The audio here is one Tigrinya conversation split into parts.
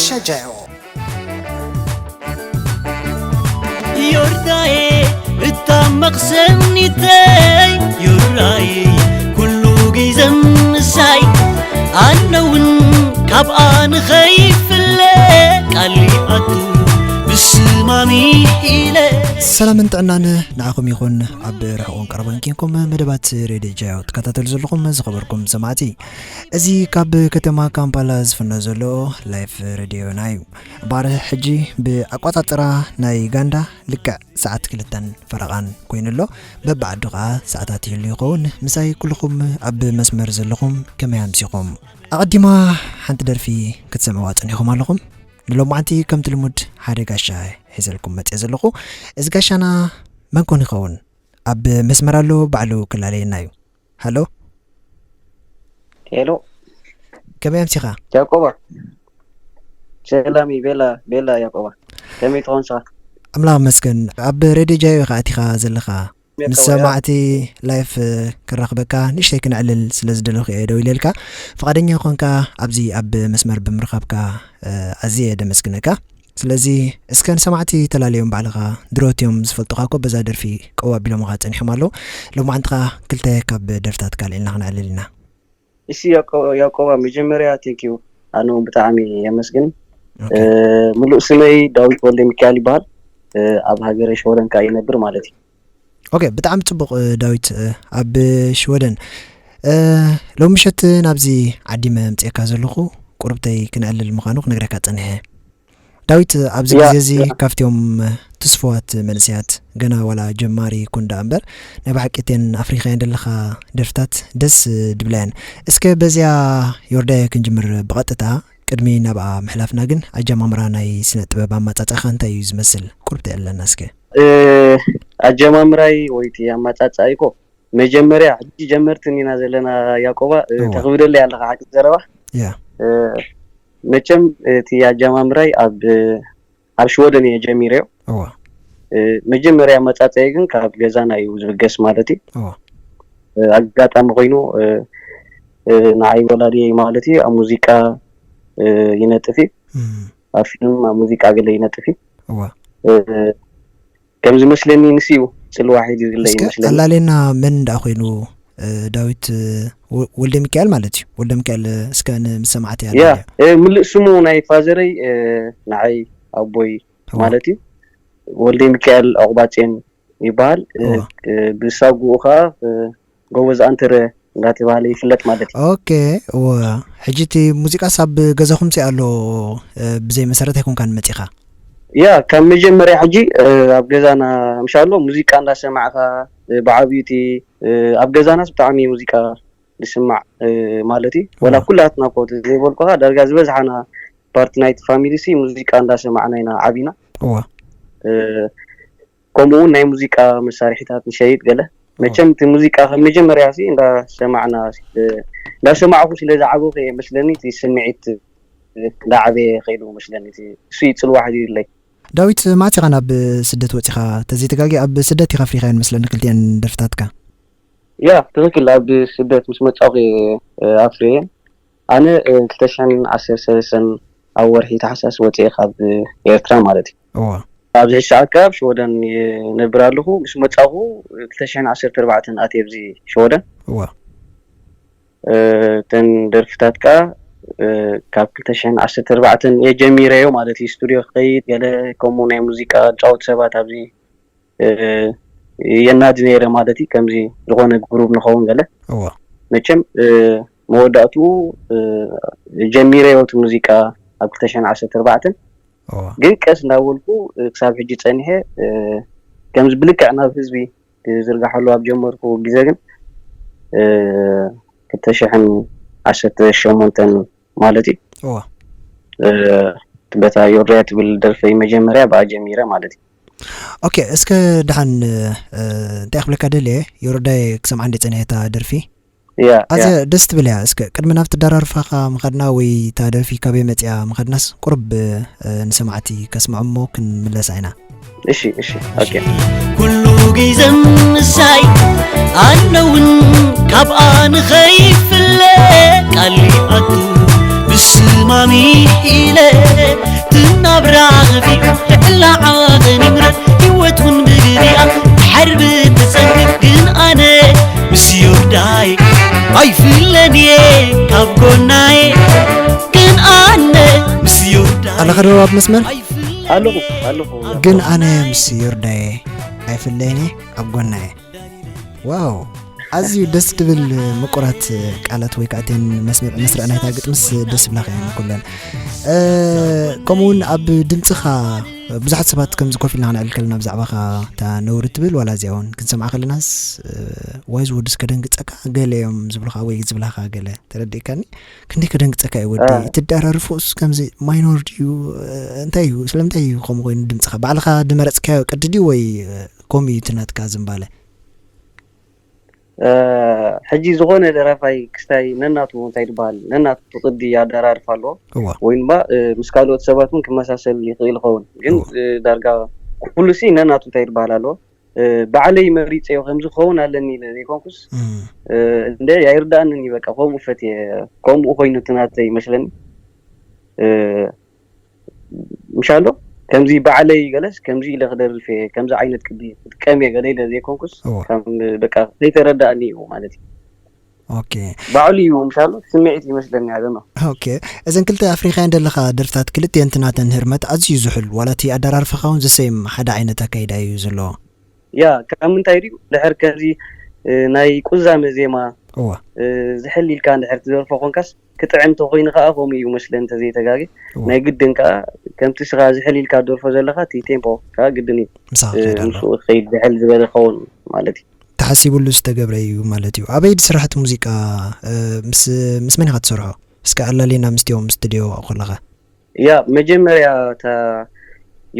ሸጃዮ። ዮርዳዬ፣ እታ መቕሰኒተይ፣ ዮራይ፣ ኩሉ ግዜ ምሳይ፣ ኣነ እውን ካብኣ ንኸይፍለ፣ ቃል ይኣቱ ብስማሚ ኢለ። ሰላምን ጥዕናን ንዓኹም ይኹን፣ ኣብ ርሑቕን ቀረባን ኬንኩም መደባት ሬድዮ ጃዮ ትከታተሉ ዘለኹም ዝኸበርኩም ሰማዕቲ። እዚ ካብ ከተማ ካምፓላ ዝፍኖ ዘሎ ላይፍ ሬድዮና እዩ። እምበኣር ሕጂ ብኣቆጻጽራ ናይ ዩጋንዳ ልክዕ ሰዓት ክልተን ፈረቓን ኮይኑ ኣሎ። በብዓዱ ኸኣ ሰዓታት ይህሉ ይኸውን። ምሳይ ኩልኹም ኣብ መስመር ዘለኹም ከመይ ኣምሲኹም? ኣቐዲማ ሓንቲ ደርፊ ክትሰምዕዋ ጸኒኹም ኣለኹም። ንሎማዓንቲ ከምቲ ልሙድ ሓደ ጋሻ ሒዘልኩም መጽየ ዘለኹ። እዚ ጋሻና መን ኮን ይኸውን? ኣብ መስመር ኣሎ፣ ባዕሉ ክላለየና እዩ። ሃሎ። ሄሎ። ከመይ ኣምሲኻ? ያቆባ። ሰላም እዩ፣ ቤላ፣ ቤላ ያቆባ። ከመይ ትኾን ንስኻ? ኣምላኽ ይመስገን። ኣብ ሬድዮ ጃዮ ኢኻ ኣቲኻ ዘለኻ። ምስ ሰማዕቲ ላይፍ ክራኽበካ ንእሽተይ ክነዕልል ስለ ዝደለኹ እየ ደው ኢለልካ። ፍቓደኛ ኾንካ ኣብዚ ኣብ መስመር ብምርኻብካ፣ እ፣ ኣዝየ እየ ደመስግነካ። ስለዚ እስከ ንሰማዕቲ ተላለዮም ባዕልኻ፣ ድሮት እዮም ዝፈልጡኻ እኮ በዛ ደርፊ ቀው ኣቢሎምኻ ጸኒሖም ኣለዉ። ሎማዓንቲ ኸኣ ክልተ ካብ ደርፍታትካ ኣልዒልና ክነዕልል ኢና። እሺ ያቆ-፣ ያቆባ፣ መጀመርያ ቴንክ ዩ፣ ኣነ እውን ብጣዕሚ የመስግን። ኦኬ። እ፣ ምሉእ ስመይ ዳዊት ወልደ ሚካኤል ይበሃል። እ፣ ኣብ ሃገረ ሽወደን ከኣ ይነብር ማለት እዩ። ኦኬ፣ ብጣዕሚ ጽቡቕ፣ እ፣ ዳዊት፣ እ፣ ኣብ ሽወደን። እ፣ ሎሚ ምሸት ናብዚ ዓዲ መምጽኤካ ዘለኹ ቁርብተይ ክነዕልል ምዃኑ ክነግረካ ጸኒሐ። ዳዊት፣ ኣብዚ ያ፣ ግዜ እዚ ያ። ካብቲኦም ትስፉዋት መንእሰያት፣ ገና ዋላ ጀማሪ ኩን ደኣ እምበር፣ ናይ ብሓቂ እተን ኣፍሪኻየን ዘለኻ ደርፍታት ደስ ድብላ እየን። እስከ በዚኣ ዮርዳየ ክንጅምር ብቐጥታ፣ ቅድሚ ናብኣ ምሕላፍና ግን ኣጀማምራ ናይ ስነ ጥበብ ኣመጻጽኣኻ እንታይ እዩ ዝመስል? ቁርብ ተዕልለና እስከ። እ፣ ኣጀማምራይ ወይ እቲ ኣመጻጽኣይ እኮ መጀመርያ ሕጂ ጀመርትን ኢና ዘለና ያቆባ፣ እ፣ እዋ። ተኽብደለይ ኣለኻ ሓቂ ዘረባ። ያ። እ፣ መቸም እቲ ኣጀማምራይ ኣብ፣ ኣብ ሽወደን እየ ጀሚረዮ። እዋ። እ፣ መጀመርያ መጻጸይ ግን ካብ ገዛና እዩ ዝብገስ ማለት እዩ። እዋ። እ፣ ኣጋጣሚ ኮይኑ፣ እ፣ እ፣ ንዓይ ወላዲየይ ማለት እዩ ኣብ ሙዚቃ፣ እ፣ ይነጥፍ እዩ። እም። ኣብ ፊልም፣ ኣብ ሙዚቃ ገለ ይነጥፍ እዩ። እዋ። እ፣ ከም ዝመስለኒ ንሱ እዩ ጽልዋ ሒዙ ዝለ እስከ ይመስለኒ። ኣላሌና መን ደኣ ኮይኑ፣ እ፣ ዳዊት፣ እ፣ ወ-፣ ወልደ ሚካኤል ማለት እዩ። ወልደ ሚካኤል፣ እ፣ እስከ ንሰማዕቲ ያ፣ ኣላልዮ። እ፣ ምሉእ ስሙ ናይ ፋዘረይ፣ እ፣ ንዓይ ኣቦይ እዋ። ማለት እዩ። ወልደ ሚካኤል ዑቕባጼን ይበሃል። እ፣ እዋ። እ፣ ብሳጉኡ ኸኣ፣ እ፣ ጎበዝ ኣንተረ እንዳተባሃለ ይፍለጥ ማለት እዩ። ኦኬ፣ እወ። ሕጂ እቲ ሙዚቃስ ኣብ ገዛኹምሲ ኣሎ፣ እ፣ ብዘይ መሰረት ኣይኮንካን መጺኻ? ያ፣ ካብ መጀመርያ ሕጂ፣ እ፣ ኣብ ገዛና ምሻሎ ሙዚቃ እንዳሰማዕካ፣ እ፣ ብዓብዩ እቲ፣ እ፣ ኣብ ገዛናስ ብጣዕሚ ሙዚቃ ዝስማዕ፣ እ፣ ማለት እዩ። ወላ እወ። ኩላትና እኮ ዘይበልኩኻ፣ ዳርጋ ዝበዝሓና ፓርቲ ናይቲ ፋሚሊ ሲ ሙዚቃ እንዳሰማዕና ኢና ዓቢና። እወ። እ፣ ከምኡ እውን ናይ ሙዚቃ መሳርሒታት ንሸይጥ ገለ። እወ። መቸም እቲ ሙዚቃ ካብ መጀመርያ ሲ እንዳሰማዕና፣ እ፣ እንዳሰማዕኹ ስለ ዝዓበኹ እየ መስለኒ እቲ ስምዒት እንዳዓበየ ከይዱ መስለኒ። እቲ እሱ እዩ ጽልዋ ሓዚሉለይ። ዳዊት፣ መዓስ ኢኻ ናብ ስደት ወጺኻ? ተዘይተጋግየ ኣብ ስደት ኢኻ ኣፍሪኻየን መስለኒ ክልቲኤን ደርፍታትካ። ያ፣ ትኽክል። ኣብ ስደት ምስ መጻኹ እየ፣ እ፣ ኣፍርየን። ኣነ፣ እ፣ ክልተ ሽሕን ዓሰርተ ሰለስተን ኣብ ወርሒ ታሕሳስ ወጺኤ ካብ ኤርትራ ማለት እዩ። እዋ። ኣብዚ ሕጂ ሰዓት ከኣ ኣብ ሽወደን ይነብር ኣለኹ። ምስ መጻኹ ክልተ ሽሕን ዓሰርተ ኣርባዕተን ኣትየ ኣብዚ ሽወደን። እዋ። እ፣ እተን ደርፍታት ከኣ፣ እ፣ ካብ ክልተ ሽሕን ዓሰርተ ኣርባዕተን እየ ጀሚረዮ ማለት እዩ። ስቱድዮ ክኸይድ ገለ ከምኡ ናይ ሙዚቃ ዝጻወቱ ሰባት ኣብዚ እ፣ የናዲ ነይረ ማለት እዩ። ከምዚ ዝኾነ ግሩፕ ንኸውን ገለ። እዋ። መቸም፣ እ፣ መወዳእትኡ፣ እ፣ ጀሚረዮ እቲ ሙዚቃ ኣብ ክልተ ሽሕን ዓሰርተ ኣርባዕተን። እዋ። ግን ቀስ እንዳበልኩ፣ እ፣ ክሳብ ሕጂ ጸኒሐ፣ እ፣ ከምዚ ብልክዕ ናብ ህዝቢ ክዝርግሓሉ ኣብ ጀመርኩ ግዜ ግን፣ እ፣ ክልተ ሽሕን ዓሰርተ ሸሞንተን ማለት እዩ። እዋ። እ፣ በታ ዮርዳይ ትብል ደርፈይ መጀመርያ ብኣ ጀሚረ ማለት እዩ። ኦኬ፣ እስከ ደሓን፣ እ፣ እንታይ ክብለካ ደልየ፣ ዮርዳይ ክሰምዓ እንደ ጸኒሐ እታ ደርፊ። ያ፣ ኣዝያ ያ። ደስ ትብል እያ። እስከ ቅድሚ ናብ ትደራርፋኻ ምኸድና ወይ እታ ደርፊ ካበይ መጽያ ምኸድናስ ቁሩብ፣ እ፣ ንሰማዕቲ ከስምዖ እሞ ክንምለሳ ኢና። እሺ፣ እሺ፣ ኦኬ። ኩሉ ግዜ ምሳይ ኣነ እውን ካብኣ ንኸይፍለ ቃል ይኣቱ ብስማሚ ኢለ ኣኽፊኡ ልዕሊ ዓቐን ይምረጽ ህይወት እውን ብግዜኣ ድሓር ብትጸንሕ ግን ኣነ ምስ ዮርዳይ ኣይፍለን እየ ካብ ጎናየ ግን ኣነ ምስ ዮርዳይ ኣለኻ ዶ ኣብ መስመር? ኣይፍለን ኣለኹ ኣለኹ። ግን ኣነ ምስ ዮርዳየ ኣይፍለይን እየ ኣብ ጎናየ። ዋው! ኣዝዩ ደስ ትብል ምቁራት ቃላት ወይ ከዓ እተን መስርዕ ናይታ ግጥምስ ደስ ይብላኻ እየን ኩለን። ከምኡ እውን ኣብ ድምፅኻ ብዙሓት ሰባት ከምዚ ኮፍ ኢልና ክንዕል ከለና ብዛዕባኻ እታ ነውሪ ትብል ዋላ እዚኣ እውን ክንሰምዓ ከለናስ ዋይዝ ወድስ ከደንግፀካ ገለ እዮም ዝብሉኻ ወይ ዝብላኻ ገለ ተረዲእካኒ። ክንደይ ከደንግፀካ እዩ ወዲ ትደራርፎስ ከምዚ ማይኖር ድዩ እንታይ እዩ ስለምንታይ እዩ ከምኡ ኮይኑ ድምፅኻ ባዕልኻ ድመረፅካዮ ቅዲ ድዩ ወይ ከምኡ እዩ ትናትካ ዝምባለ? ሕጂ ዝኾነ ደራፋይ ክስታይ ነናቱ እንታይ ዝበሃል ነናቱ ቅዲ ኣደራርፋ ኣለዎ። እዋ ወይ ድማ ምስ ካልኦት ሰባት እውን ክመሳሰል ይኽእል ይኸውን፣ ግን እዋ ዳርጋ ኩሉ ሲ ነናቱ እንታይ ዝበሃል ኣለዎ። ባዕለይ መሪፀዮ ከምዚ ክኸውን ኣለኒ ኢለ ዘይኮንኩስ እም፣ እንደ ኣይርዳእንን እዩ። በቃ ከምኡ ፈትየ ከምኡ ኮይኑ ትናተ ይመስለኒ። ምሻሎ ከምዚ ባዕለይ ገለስ ከምዚ ኢለ ክደርፍ እየ ከምዚ ዓይነት ቅዲ ክጥቀም እየ ገለ ኢለ ዘይኮንኩስ እወ ከም በቃ ከይተረዳእኒ እዩ ማለት እዩ። ኦኬ ባዕሉ እዩ ምሻሎ ስምዒት ይመስለኒ። ኣለ ነው። ኦኬ እዘን ክልተ ኣፍሪኻያን ዘለኻ ደርፍታት ክልቲአን ትናተን ህርመት ኣዝዩ ዝሑል ዋላ እቲ ኣደራርፋኻ እውን ዘሰይም ሓደ ዓይነት ኣካይዳ እዩ ዘለዎ። ያ ካብ ምንታይ ድዩ ድሕር ከምዚ ናይ ቁዛመ ዜማ እወ ዝሕል ኢልካ እንድሕር ትደርፎ ኮንካስ ክጥዕም ተኮይኑ ከዓ ከምኡ እዩ መስለ እንተዘይተጋጌ እወ ናይ ግድን ከዓ ከምቲ ስኻ ዝሕል ኢልካ ትደርፎ ዘለካ እቲ ቴምፖ ከዓ ግድን እዩ ምሳኻ እ፣ ከይድ ኣሎ ምስኡ ክኸይድ ዝሕል ዝበለ ክኸውን ማለት እዩ። ተሓሲቡሉ ዝተገብረ እዩ ማለት እዩ። ኣበይ ድስራሕ እቲ ሙዚቃ እ፣ ምስ ምስ መን ኢኻ ትሰርሖ? እስከ ኣላሊና ምስቲኦም ስቱድዮ ከለኻ። ያ መጀመርያ እታ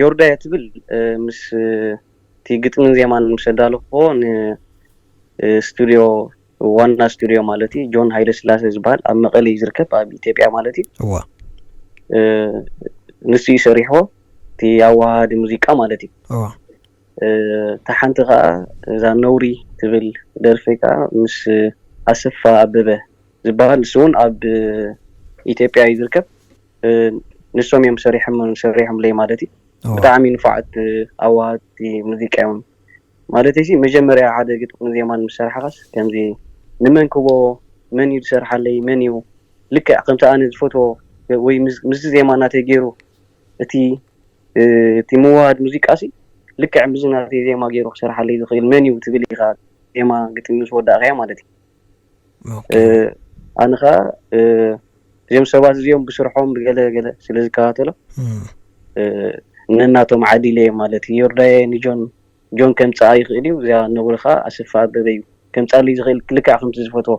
ዮርዳያ ትብል እ፣ ምስ እ፣ እቲ ግጥምን ዜማን ምስ ኣዳለኽዎ ን እ፣ ስቱድዮ ዋና ስቱድዮ ማለት እዩ ጆን ሃይለ ስላሴ ዝበሃል ኣብ መቐለ እዩ ዝርከብ ኣብ ኢትዮጵያ ማለት እዩ። እዋ እ፣ ንሱ እዩ ሰሪሕዎ እቲ ኣወሃሃዲ ሙዚቃ ማለት እዩ። እዋ እ፣ እታ ሓንቲ ከዓ እዛ ነውሪ ትብል ደርፊ ከዓ ምስ ኣሰፋ ኣበበ ዝበሃል ንሱ እውን ኣብ ኢትዮጵያ እዩ ዝርከብ። እ፣ ንሶም እዮም ሰሪሖም ሰሪሖምለይ ማለት እዩ። እዋ ብጣዕሚ ንፉዓት ኣዋሃድቲ ሙዚቃ እዮም። ማለት ሲ መጀመርያ ሓደ ግጥሚ ዜማን ምስ ሰራሕኻስ ከምዚ ንመን ክቦ መን እዩ ዝሰርሓለይ መን እዩ ልክዕ ከምቲ ኣነ ዝፈትዎ ወይ ምስ- ምስዚ ዜማ ናተይ ገይሩ እቲ እ፣ እቲ ምውሃድ ሙዚቃ ሲ ልክዕ ምስዚ ናተይ ዜማ ገይሩ ክሰርሓለይ ዝኽእል መን እዩ ትብል ኢኻ ዜማ ግጥሚ ምስ ወዳእካያ ማለት እዩ። ኦኬ። ኣነ ከዓ እዚኦም ሰባት እዚኦም ብስርሖም ብገለ ገለ ስለ ዝከታተሎ እም፣ ነናቶም ዓዲለ እየ ማለት እዩ። ዮርዳየ ንጆን ጆን ከምፅኣ ይኽእል እዩ። እዚኣ ነብሪ ከዓ ኣሰፋ ኣበበ እዩ ከምፅኣለይ ዝኽእል ልክዕ ከምቲ ዝፈትዎ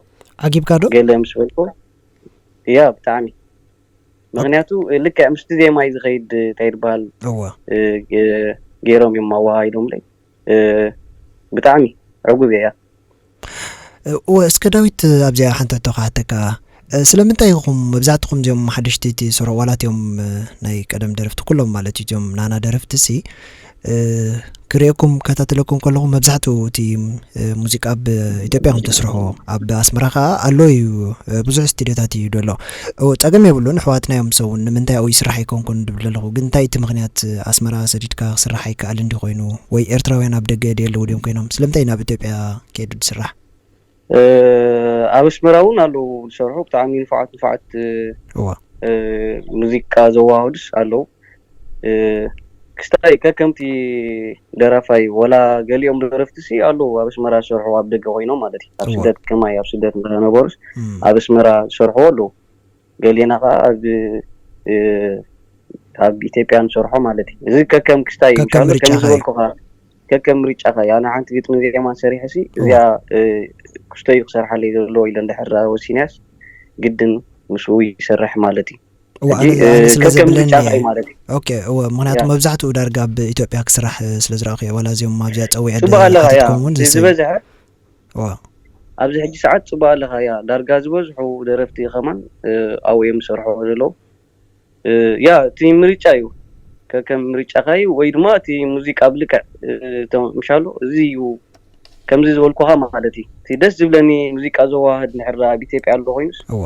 ዓጊብካ ዶ? ገለ ምስ በልኩ ያ ብጣዕሚ ምኽንያቱ ልክዕ ምስቲ ዜማ እዩ ዝኸይድ እንታይ ይበሃል እወ ገይሮም እዮም ኣወሃሂዶምለይ ብጣዕሚ ዕጉብ እያ። እወ እስከ ዳዊት ኣብዚኣ ሓንቲ ሕቶ ክሓተካ ስለምንታይ ኢኹም መብዛሕትኹም እዚኦም ሓደሽቲ ትሰርሑ ዋላ እቲኦም ናይ ቀደም ደረፍቲ ኩሎም ማለት እዩ እዚኦም ናና ደረፍቲ ሲ ክርእየኩም ከታተለኩም ከለኹ መብዛሕትኡ እቲ ሙዚቃ ኣብ ኢትዮጵያ ከም ተስርሖ ኣብ ኣስመራ ከዓ ኣሎ እዩ ብዙሕ ስቱዲዮታት እዩ ደሎ ፀገም የብሉን ኣሕዋትና እዮም ሰውን ንምንታይ ኣብኡ ይስራሕ ኣይኮንኩን ድብል ኣለኹ ግን እንታይ እቲ ምክንያት ኣስመራ ሰዲድካ ክስራሕ ኣይከኣልን ድዩ ኮይኑ ወይ ኤርትራውያን ኣብ ደገ ድየለዉ ድዮም ኮይኖም ስለምንታይ ናብ ኢትዮጵያ ከይዱ ዝስራሕ ኣብ ኣስመራ እውን ኣለዉ ዝሰርሑ ብጣዕሚ ንፉዓት ንፉዓት እዋ ሙዚቃ ዘዋህዱስ ኣለዉ ክስታይ ከከምቲ ደራፋይ ወላ ገሊኦም ደረፍቲ ሲ ኣለዉ ኣብ ኣስመራ ዝሰርሑ ኣብ ደገ ኮይኖም ማለት እዩ ኣብ እዋ ስደት ከማይ ኣብ ስደት ዝነበሩስ እም፣ ኣብ ኣስመራ ዝሰርሑ ኣለዉ ገሊና ከዓ ኣብ እ፣ ኣብ ኢትዮጵያ ንሰርሖ ማለት እዩ እዚ ከከም ክስታይ እዩ ከከም ምሻሎ ከምዚ ምርጫኻ እዩ ዝበልኩኻ ከከም ምርጫኻ እዩ ኣነ ሓንቲ ግጥሚ ዜማን ሰሪሐ ሲ እዋ እዚኣ እ፣ ክስቶ እዩ ክሰርሓለይ ዘለዎ ኢለ እንድሕር ወሲንያስ ግድን ምስኡ ይሰርሕ ማለት እዩ እዋ ሕጂ ኣነ ኣነ ስለ ከከም ዘብለኒ ምርጫኻ እየ እዩ ማለት እዩ ኦኬ እወ ምክንያቱ ያ መብዛሕትኡ ዳርጋ ኣብ ኢትዮጵያ ክስራሕ ስለ ዝረእኹ እየ ዋላ እዚኦም ኣብዚኣ ፀዊዐ ጽቡቅ ኣለኻ ያ ሓቲትኩም እውን እቲ ዘሰዩ ዝበዝሐ እዋ ኣብዚ ሕጂ ሰዓት ጽቡቅ ኣለኻ ያ ዳርጋ ዝበዝሑ ደረፍቲ ከማን ኣብኡ እዮም ዝሰርሑ ዘለዉ እ፣ ያ እቲ ምርጫ እዩ ከከም ምርጫኻ እዩ ወይ ድማ እቲ ሙዚቃ ብልክዕ እ፣ ተ- ምሻሉ እዚ እዩ ከምዚ ዝበልኩኻ ማለት እዩ እቲ ደስ ዝብለኒ ሙዚቃ ዘዋህድ ንሕራ ኣብ ኢትዮጵያ ኣሎ ኮይኑስ እዋ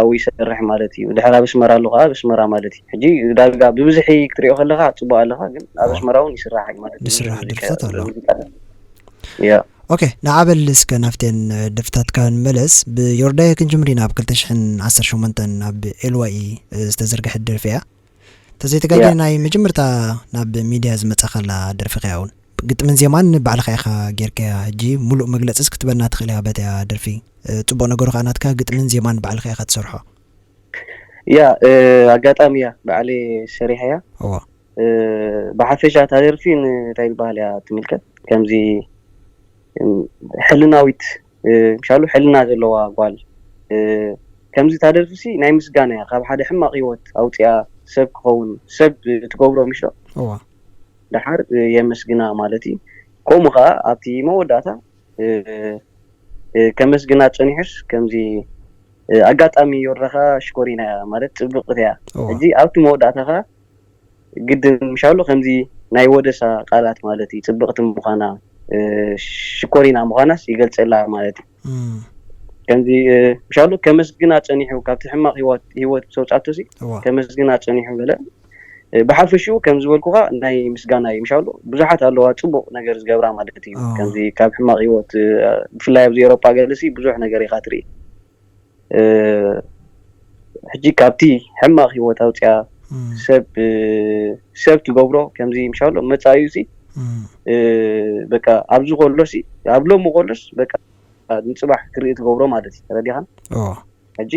ኣብኡ ይሰርሕ ማለት እዩ። ድሕር ኣብ ኣስመራ ኣሎ ከዓ ኣብ ኣስመራ ማለት እዩ። ሕጂ ዳርጋ ብብዝሒ ክትሪኦ ከለካ ፅቡቅ ኣለካ፣ ግን ኣብ ኣስመራ እውን ይስራሕ ማለት እዩ። ይስራሕ ደርፍታት ኣሎ። ያ። ኦኬ፣ ንዓበል እስከ ናፍቴን ደፍታትካ ንመለስ። ብዮርዳየ ክንጅምር ኢና። ኣብ ክልተ ሽሕን ዓሰርተ ሸሞንተን ኣብ ኤልዋኢ ዝተዘርግሐት ደርፊ እያ። ተዘይተጋግየ ናይ መጀመርታ ናብ ሚድያ ዝመጻኻላ ደርፊ ከያ እውን ግጥምን ዜማን ባዕልኻ ኢኻ ጌርካያ። ሕጂ ሙሉእ መግለጽስ ክትበና ትኽእል እያ በትያ ደርፊ። ጽቡቕ ነገሩ ከዓ ናትካ ግጥምን ዜማን ባዕልኻ ኢኻ ትሰርሖ። ያ፣ ኣጋጣሚ እያ ባዕለይ ሰሪሐያ። እዋ። ብሓፈሻ እታ ደርፊ እንታይ ዝበሃል እያ ትምልከት፣ ከምዚ ሕልናዊት፣ ምሻሉ ሕልና ዘለዋ ጓል፣ ከምዚ እታ ደርፊ ሲ ናይ ምስጋና እያ። ካብ ሓደ ሕማቕ ህይወት ኣውፅኣ ሰብ ክኸውን፣ ሰብ ትገብሮ ምሽ ዶ? እዋ። ደሓር የመስግና ማለት እዩ። ከምኡ ከዓ ኣብቲ መወዳእታ ከመስግና ፀኒሑስ ከምዚ ኣጋጣሚ ወረኻ ሽኮሪና እያ ማለት ፅብቕቲ እያ። እዋ። ሕጂ ኣብቲ መወዳእታ ከዓ ግድን ምሻሎ ከምዚ ናይ ወደሳ ቃላት ማለት እዩ። ፅብቕቲ ምዃና፣ ሽኮሪና ምዃናስ ይገልፀላ ማለት እዩ። ከምዚ ምሻሎ ከመስግና ፀኒሑ፣ ካብቲ ሕማቕ ህይወት፣ ህይወት ሰውፃቶ ሲ ከመስግና ፀኒሑ ገለ። ብሓፈሽኡ ከም ዝበልኩኻ ናይ ምስጋና እዩ። ምሻሎ ብዙሓት ኣለዋ ፅቡቕ ነገር ዝገብራ ማለት እዩ። ከምዚ ካብ ሕማቕ ህይወት፣ ብፍላይ ኣብዚ ኤውሮጳ ገለ ሲ ብዙሕ ነገር ኢኻ ትርኢ። ሕጂ ካብቲ ሕማቕ ህይወት ኣውፅኣ ሰብ፣ ሰብ ትገብሮ ከምዚ ምሻሎ መፃኢኡ ሲ በቃ ኣብዚ ከሎ ሲ፣ ኣብ ሎሚ ከሎስ በቃ ንፅባሕ ክርኢ ትገብሮ ማለት እዩ። ተረዲኻን? ሕጂ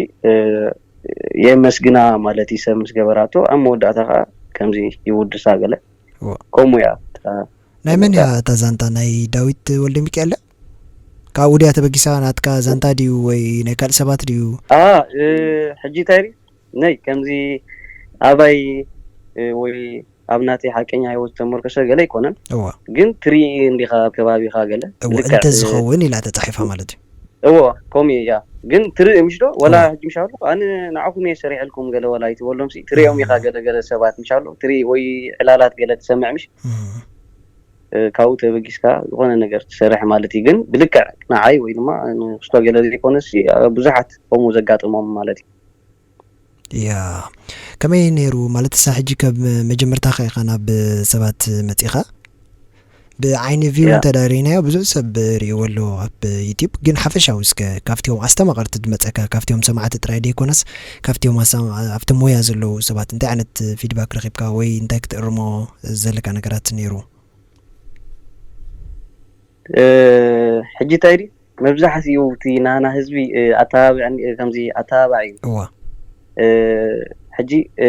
የመስግና ማለት እዩ ሰብ ምስ ገበራቶ፣ ኣብ መወዳእታ ከዓ ከምዚ ይውድሳ ገለ። ከምኡ እያ። ናይ መን እያ እታ ዛንታ? ናይ ዳዊት ወልደ ሚካኤል? ካብኡ ድያ ተበጊሳ? ናትካ ዛንታ ድዩ ወይ ናይ ካልእ ሰባት ድዩ? ሕጂ እንታይ ሪ ነይ ከምዚ ኣባይ ወይ ኣብ ናተይ ሓቀኛ ህይወት ዝተመርኮሰ ገለ ኣይኮነን። እዋ። ግን ትርኢ እንዲኻ ኣብ ከባቢኻ ገለ እዋ፣ ልክዕ፣ እንተ ዝኸውን ኢላ ተጻሒፋ ማለት እዩ። እዎ፣ ከምኡ እያ። ግን ትርኢ ምሽ ዶ? ወላ እዋ። ሕጂ ምሽ ኣሎ፣ ኣነ ንዓኹም እየ ሰሪሐልኩም ገለ ወላ ኣይትበሎም ሲ፣ ትሪኦም ኢኻ እዋ። ገለ ገለ ሰባት ምሽ ኣሎ፣ ትርኢ ወይ ዕላላት ገለ ትሰምዕ ምሽ? እም። እ፣ ካብኡ ተበጊስካ ዝኾነ ነገር ትሰርሕ ማለት እዩ። ግን ብልክዕ ንዓይ ወይ ድማ ንክስቶ ገለ ዘይኮነ ሲ፣ እ፣ ብዙሓት ከምኡ ዘጋጥሞም ማለት እዩ። ያ። ከመይ ነይሩ? ማለት እሳ ሕጂ ከም መጀመርታኻ ኢኻ ናብ ሰባት መጺኻ? ብዓይኒ ቪው ያ። እንተ ዳ ርኢናዮ ብዙሕ ሰብ ርእይዎ ኣሎ ኣብ ዩትዩብ። ግን ሓፈሻዊ እስከ ካብቲኦም ኣስተማቐርቲ ዝመጸካ፣ ካብቲኦም ሰማዕቲ ጥራይ ደይኮነስ፣ ካብቲኦም ኣሳ-፣ ኣብቲ ሞያ ዘለዉ ሰባት እንታይ ዓይነት ፊድባክ ረኺብካ ወይ እንታይ ክትእርሞ ዘለካ ነገራት ነይሩ? እ፣ ሕጂ እንታይ ድዩ? መብዛሕትኡ እቲ ናና ህዝቢ፣ እ፣ ኣተባብዕን፣ እ፣ ከምዚ ኣተባባዒ እዩ። እዋ። እ፣ ሕጂ፣ እ፣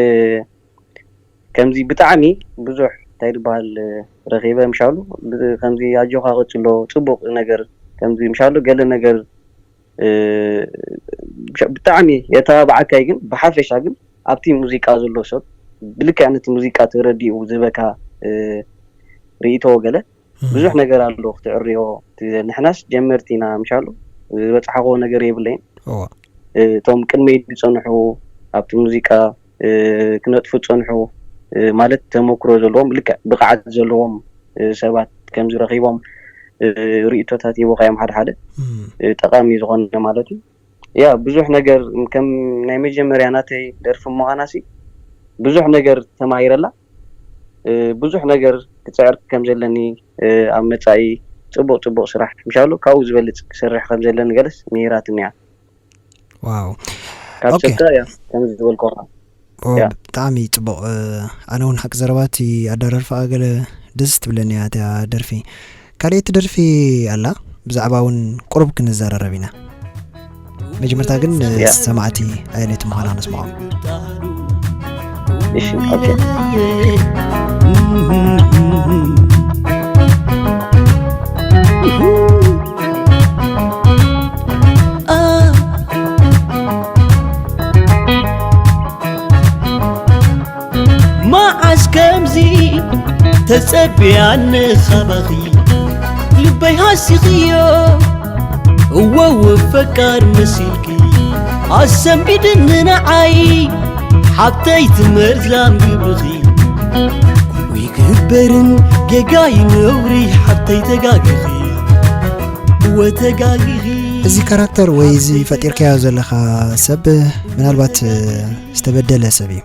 ከምዚ ብጣዕሚ ብዙሕ እንታይ ዝበሃል፣ እ፣ ረኺበ ምሻሉ፣ ብ-፣ ከምዚ ኣጆኻ ቀጽሎ፣ ጽቡቕ ነገር፣ ከምዚ ምሻሉ ገለ ነገር፣ እ፣ ብጣዕሚ የተባብዓካ እዩ። ግን ብሓፈሻ ግን ኣብቲ ሙዚቃ ዘሎ ሰብ ብልክዕ ነቲ ሙዚቃ ተረዲኡ ዝህበካ፣ እ፣ ርእይቶ ገለ ብዙሕ እም። ነገር ኣሎ ክትዕርዮ። እቲ ንሕናስ ጀመርቲ ኢና ምሻሉ ዝበጽሓኽዎ ነገር የብለይን። እዋ። እ፣ እቶም ቅድመይ ዝጸንሑ ኣብቲ ሙዚቃ፣ እ፣ ክነጥፉ ዝጸንሑ፣ እ፣ ማለት ተመክሮ ዘለዎም ልክዕ ብቕዓት ዘለዎም፣ እ፣ ሰባት ከም ዝረኺቦም፣ እ፣ ርእይቶታት ሂቦኻዮም ሓደ ሓደ፣ እም። እ፣ ጠቓሚ ዝኾነ ማለት እዩ። ያ ብዙሕ ነገር ከም ናይ መጀመርያ ናተይ ደርፊ ምዃናሲ ብዙሕ ነገር ተማሂረላ። እ፣ ብዙሕ ነገር ክጽዕር ከም ዘለኒ፣ እ፣ ኣብ መጻኢ ጽቡቕ ጽቡቕ ስራሕ ምሻሉ ካብኡ ዝበልጽ ክሰርሕ ከም ዘለኒ ገለስ ምሂራትኒ እያ። ዋው። ካብ ኦኬ። ሰብካ እያ ከም ዝበልኩኻ። ኦ፣ ያ። ብጣዕሚ ጽቡቕ። እ፣ ኣነ እውን ሓቂ ዘረባ እቲ ኣደራርፋኣ ገለ ደስ ትብለኒ እያ እታ ደርፊ። ካልኣይቲ ደርፊ ኣላ፣ ብዛዕባ እውን ቁሩብ ክንዘራረብ ኢና። መጀመርታ ግን ያ። ሰማዕቲ ኣየነይቲ ምዃና ነስምዖም። እሺ፣ ኦኬ። መዓስ ከምዚ ተጸብያ ንኻባኺ ልበይ ሃሲኽዮ። እወ፣ እወ፣ ፈቃር መሲልኪ ኣሰንቢድኒ ንዓይ ሓብተይ፣ ትመርዛም ግብርኺ ይግበርን ጌጋይ ነውሪ ሓብተይ፣ ተጋጊኺ፣ እወ፣ ተጋጊኺ። እዚ ካራክተር ወይ እዚ ፈጢርካዮ ዘለኻ ሰብ ምናልባት ዝተበደለ ሰብ እዩ።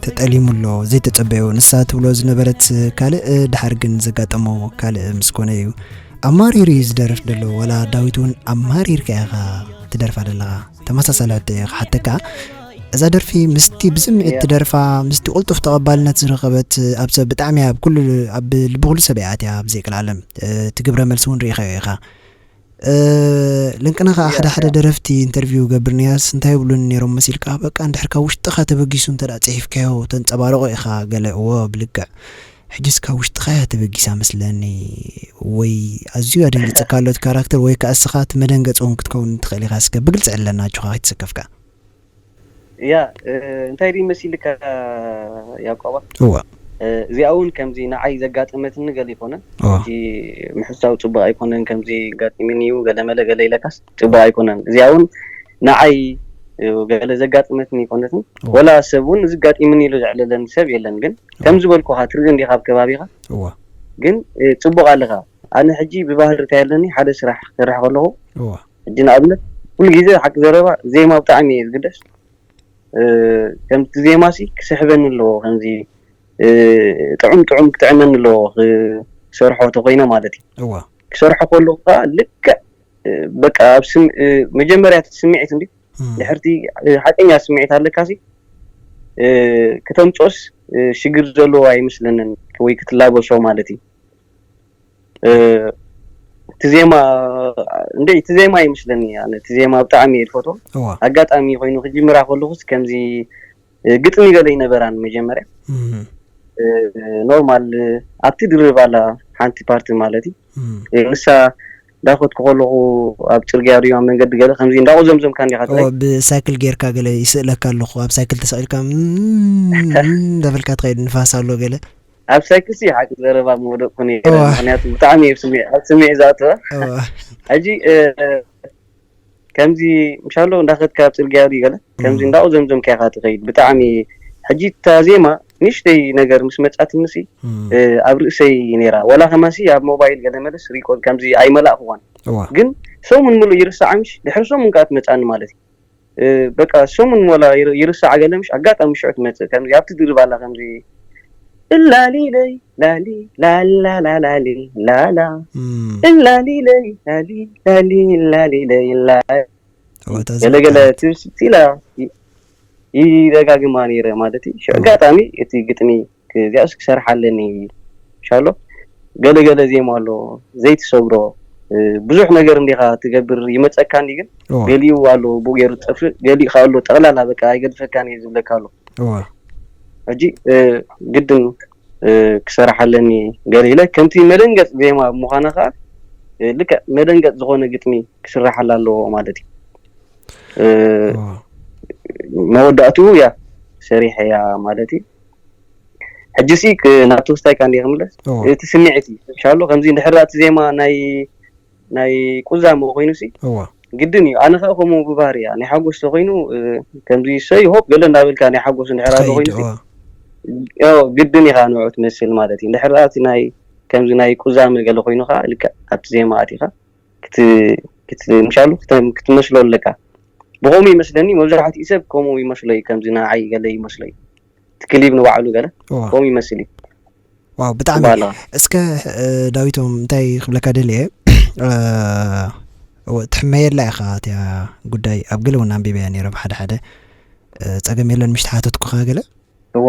ተጠሊሙ ኣሎ፣ ዘይተጸበዮ። ንሳ ትብሎ ዝነበረት ካልእ፣ ድሓር ግን ዘጋጠሞ ካልእ ምስ ኮነ እዩ። ኣማሪሩ እዩ ዝደርፍ ዘሎ። ዋላ ዳዊት እውን ኣማሪርካ ኢኻ ትደርፋ ዘለኻ። ተመሳሳሊ ሕቶ እየ ክሓተካ። እዛ ደርፊ ምስቲ ብስምዒት ትደርፋ፣ ምስቲ ቅልጡፍ ተቐባልነት ዝረኸበት፣ ኣብ ሰብ ብጣዕሚ፣ ኣብ ኩሉ፣ ኣብ ልቢ ኩሉ ሰብ እያ ኣትያ፣ ብዘይቀልዓለም። እቲ ግብረ መልሲ እውን ርኢኻዮ ኢኻ። ልንቅና ከኣ ሓደ ሓደ ደረፍቲ ኢንተርቪው ገብር ንያስ እንታይ ይብሉኒ ነይሮም መሲልካ? በቃ እንድሕር ካብ ውሽጥኻ ተበጊሱ እንተ ደኣ ጽሒፍካዮ ተንጸባርቖ ኢኻ ገለ። እወ ብልክዕ። ሕጅስ ካብ ውሽጥኻ እያ ተበጊሳ መስለኒ። ወይ ኣዝዩ ኣደንጊጽካ ኣሎ እቲ ካራክተር ወይ ከኣ እስኻ እቲ መደንገጺ እውን ክትከውን ትኽእል ኢኻ። እስከ ብግልጺ ዕለና ኣጆኻ ከይተሰከፍካ። ያ እንታይ ድዩ መሲልካ ያቆባ? እወ እዚኣ እውን ከምዚ ንዓይ ዘጋጠመትኒ ገለ ይኮነን። እወ ሕጂ ምሕሳው ጽቡቅ ኣይኮነን። ከምዚ ጋጢምኒ እዩ ገለ መለ ገለ ኢለካስ ጽቡቅ ኣይኮነን። እዚኣ እውን ንዓይ ገለ ዘጋጠመትኒ ይኮነትን። እወ ወላ ሰብ እውን እዚ ጋጢምኒ ኢሉ ዘዕለለኒ ሰብ የለን። ግን ከም ዝበልኩኻ ትርኢ እንዲኻ ኣብ ከባቢኻ። እወ ግን ጽቡቅ ኣለኻ። ኣነ ሕጂ ብባህሪ እንታይ ኣለኒ፣ ሓደ ስራሕ ክሰርሕ ከለኹ እወ ሕጂ ንኣብነት ኩሉ ግዜ ሓቂ ዘረባ ዜማ ብጣዕሚ እየ ዝግደስ። ከምቲ ዜማ ሲ ክስሕበኒ ኣለዎ፣ ከምዚ ጥዑም ጥዑም ክጥዕመኒ ኣለዎ ክሰርሖ ተኮይነ ማለት እዩ። እወ ክሰርሖ ከለኩ ከዓ ልክዕ በቃ ኣብ ስም መጀመርያ እቲ ስምዒት እንዲ እም፣ ድሕርቲ ሓቀኛ ስምዒት ኣለካ ሲ ክተምፅኦስ ሽግር ዘለዎ ኣይመስለንን ወይ ክትላበሶ ማለት እዩ። እቲ ዜማ እንደ እቲ ዜማ ይመስለኒ ኣነ እቲ ዜማ ብጣዕሚ እየ ዝፈትዎ። እወ ኣጋጣሚ ኮይኑ ክጅምራ ከለኩስ ከምዚ ግጥሚ ገለ ይነበራን መጀመርያ እም፣ ኖርማል ኣብቲ ድርብ ኣላ ሓንቲ ፓርቲ ማለት እዩ። እም፣ ንሳ እንዳኸድኩ ከለኹ ኣብ ፅርግያ ድዩ ኣብ መንገዲ ገለ ከምዚ እንዳቆዘምዘምካ እንዲኻ እወ ትኸይድ። ብሳይክል ጌርካ ገለ ይስእለካ ኣለኹ ኣብ ሳይክል ተሰቂልካ እም፣ እም እንዳበልካ ትኸይድ ንፋስ ኣሎ ገለ ኣብ ሳይክል ሲ ሓቂ ዘረባ ምወደቅኩ ነይረ። እወ። ምክንያቱ ብጣዕሚ እየ ስሚዕ ኣብ ስሚዕ ዝኣተወ እወ ሕጂ ከምዚ ምሻሎ እንዳኸድካ ኣብ ፅርግያ ድዩ ገለ ከምዚ እም። እንዳቆዘምዘምካ ኢኻ ትኸይድ። ብጣዕሚ ሕጂ እታ ዜማ ንእሽተይ ነገር ምስ መጻትኒ ሲ እም፣ ኣብ ርእሰይ ነይራ። ወላ ከማሲ ኣብ ሞባይል ገለ መለስ ሪኮርድ ከምዚ ኣይመላእክዋን እወ ግን ሰሙን ምሉእ ይርሳዓ ምሽ ድሕሪ ሰሙን ከዓ ትመጻኒ ማለት እዩ። በቃ ሰሙን ወላ ይር- ይርሳዓ ገለ ምሽ ኣጋጣሚ ሽዑ ትመጽእ ከምዚ ኣብቲ ድርብ ኣላ ከምዚ እላሊለይ ላሊ ላላላላሊ ላላ እም፣ እላሊለይ ላሊ ላሊ ላሊለይ ላ እወ እታ ገለገለ ዝፈትሓት። ትብስ ኢላ ይ- ይደጋግማ ነይረ ማለት እዩ። ሽዑ እወ ኣጋጣሚ እቲ ግጥሚ እዚኣስ ክሰርሓ ኣለኒ ሻሎ ገለገለ ዜማ ኣሎ ዘይትሰግሮ ብዙሕ ነገር እንዲኻ ትገብር ይመፀካ እንዲ ግን እወ ገሊኡ ኣሎ ብኡ ገይሩ ዝጠፍእ ገሊኡ ከ ኣሎ ጠቕላላ በቃ ኣይገድፈካን እየ ዝብለካ ኣሎ። እወ ሕጂ ግድን ክሰርሓ ኣለኒ ገለ ኢለ ከምቲ መደንገፅ ዜማ ብምዃና ከዓ ልክዕ መደንገፅ ዝኾነ ግጥሚ ክስራሓላ ኣለዎ ማለት እዩ። እወ መወዳእትኡ ያ ሰሪሐያ ማለት እዩ። ሕጂ ሲ ናብ ትውስታይካ እንዲ ክምለስ እወ እቲ ስምዒት እዩ ሻሎ ከምዚ እንድሕር እቲ ዜማ ናይ ናይ ቁዛሞ ኮይኑ ሲ እወ ግድን እዩ። ኣነ ከዓ ከምኡ ብባህሪ እያ ናይ ሓጎስ ተኮይኑ ከምዚ ሰይ ሆፕ ገለ እንዳበልካ ናይ ሓጎስ እንድሕር ኣሎ ትኸይድ ኮይኑ ሲ እወ ያው ግድን ኢኻ ንዑ ትመስል ማለት እዩ። እንድሕር እቲ ናይ ከምዚ ናይ ቁዛሚ ገለ ኮይኑ ከዓ ልክዕ ኣብቲ ዜማ ኣቲኻ ክት- ክት- ምሻሉ ክተ- ክትመስሎ ኣለካ። ብኸምኡ ይመስለኒ መብዛሕትኡ ሰብ ከምኡ ይመስሎ እዩ። ከምዚ ንዓይ ገለ ይመስሎ እዩ። እቲ ክሊብ ንባዕሉ ገለ እወ ከምኡ ይመስል እዩ። ዋው ብጣዕሚ ጽቡቅ ኣለኻ። እስከ እ፣ ዳዊቶም እንታይ ክብለካ ደልየ እ፣ እወ፣ ትሕመየላ ኢኻ እቲያ ጉዳይ ኣብ ገለ እውን ኣንቢበያ ነይረ ብሓደ ሓደ እ፣ ጸገም የለን ምሽ ተሓተትኩኻ ገለ እወ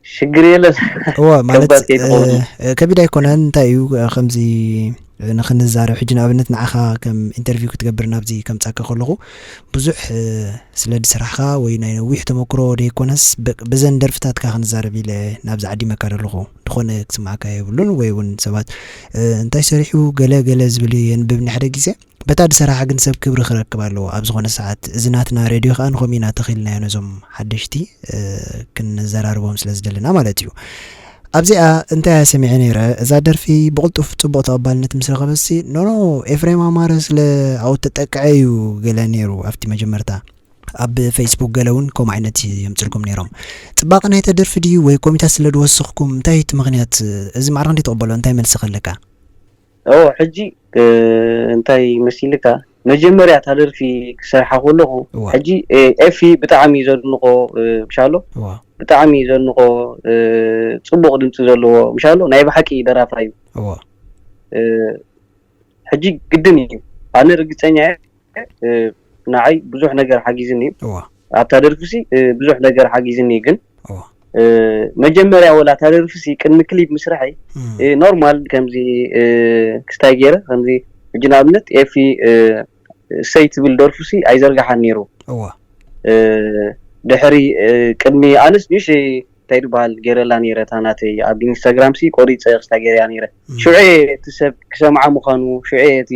ሽግር የለን። እወ ማለት ከባድ ከይትኸውን። እ፣ ከቢድ ኣይኮነን እንታይ እዩ እ፣ ከምዚ እ፣ ንክንዛረብ ሕጂ ንኣብነት ንዓኻ ከም ኢንተርቪው ክትገብር ናብዚ ከምጻካ ከለኹ ብዙሕ እ፣ ስለ ዝስራሕኻ ወይ ናይ ነዊሕ ተመክሮ ደይኮነስ በ- በዘን ደርፍታትካ ክንዛረብ ኢለ ናብዚ ዓዲመካ ዘለኹ ድኾነ ክስምዓካ የብሉን ወይ እውን ሰባት እ፣ እንታይ ሰሪሑ ገለ ገለ ዝብል የንብብኒ ሓደ ግዜ በታ ዝሰራሓ ግን ሰብ ክብሪ ክረክብ ኣለዎ ኣብ ዝኾነ ሰዓት እዚ ናትና ሬድዮ ከዓ ንኸምኡ ኢና ተኺልናዮ ነዞም ሓደሽቲ እ፣ ክንዘራርቦም ስለ ዝደለና ማለት እዩ ኣብዚኣ እንታይ እያ ሰሚዐ ነይረ እዛ ደርፊ ብቕልጡፍ ፅቡቕ ተቐባልነት ምስ ረኸበሲ ኖኖ ኤፍሬም ኣማረ ስለ ኣብኡ ተጠቅዐ እዩ ገለ ነይሩ ኣብቲ መጀመርታ ኣብ ፌስቡክ ገለ እውን ከምኡ ዓይነት የምፅልኩም ነይሮም ፅባቐ ናይተ ደርፊ ድዩ ወይ ኮሚታ ስለ ዝወሰኽኩም እንታይ እቲ ምኽንያት እዚ ማዕረ ክንደይ ትቕበሎ እንታይ መልሲ ከለካ ኦ ሕጂ እ፣ እንታይ መሲልካ መጀመርያ እታ ደርፊ ክሰርሓ ከለኹ፣ እዋ። ሕጂ ኤፊ ብጣዕሚ ዘድንቆ ምሻሎ እዋ ብጣዕሚ ዘንቆ ጽቡቕ ድምፂ ዘለዎ ምሻሎ ናይ ብሓቂ ደራፋይ እዩ። እዋ ሕጂ ግድን እዩ። ኣነ ርግፀኛ እየ፣ ንዓይ ብዙሕ ነገር ሓጊዝኒ እዩ። እዋ ኣብታ ደርፊ ሲ ብዙሕ ነገር ሓጊዝኒ እዩ። ግን እዋ መጀመርያ ወላ እታ ደርፊ ሲ ቅድሚ ክሊፕ ምስርሐይ እም፣ ኖርማል ከምዚ ክስታይ ገይረ ከምዚ ሕጂ ንኣብነት ኤፊ እሰይ ትብል ደርፉ ሲ ኣይዘርግሓን ነይሩ። እዋ ድሕሪ ቅድሚ ኣነስ ንእሽተይ እንታይ ዝበሃል ገይረላ ነይረ እታ ናተይ ኣብ ኢንስታግራም ሲ ቆሪፀ ክስታይ ገይረያ ነይረ። እም፣ ሽዑ እቲ ሰብ ክሰምዓ ምዃኑ ሽዑ እቲ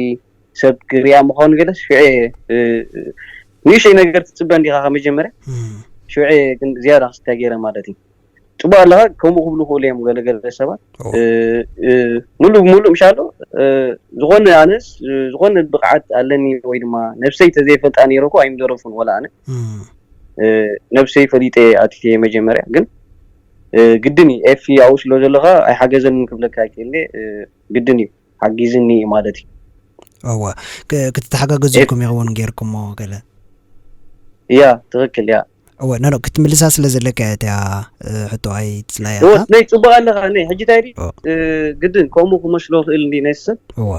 ሰብ ክሪኣ ምዃኑ ገለስ ሽዑ ንእሽተይ ነገር ትፅበ እንዲኻ ካብ መጀመርያ እም፣ ሽዑ ግን ዝያዳ ክስታይ ገይረ ማለት እዩ። ፅቡቅ ኣለካ ከምኡ ክብሉ ክእሉ እዮም ገለገለ ሰባት እዋ እ፣ እ፣ ሙሉእ ብሙሉእ ምሻሎ እ፣ ዝኾነ ኣነስ እ፣ ዝኾነ ብቕዓት ኣለኒ ወይ ድማ ነብሰይ ተዘይፈልጣ ነይረ እኮ ኣይምደረፉን ወላ ኣነ እም፣ እ፣ ነብሰይ ፈሊጠ ኣትየ መጀመርያ ግን እ፣ ግድን እዩ ኤፊ ኣብኡ ስለ ዘለካ ኣይሓገዘንን ክብለካ ኣይክእል እየ እ፣ ግድን እዩ ሓጊዝኒ እዩ ማለት እዩ። እዋ ክ- ክትተሓጋገዙ ኤፍ- ኢልኩም ኢኹም እውን ጌርኩሞ ገለ ያ ትኽክል ያ እወ ኖ ክትምልሳ ስለ ዘለካ እያ እቲያ እ፣ ሕቶ ኣይትፅላያ እወ እታ ናይ ፅቡቅ ኣለካ ናይ ሕጂ እንታይ ድዩ ኦ። እ፣ ግድን ከምኡ ክመስሎ ክእል እንዲ ናይ ሰብ እወ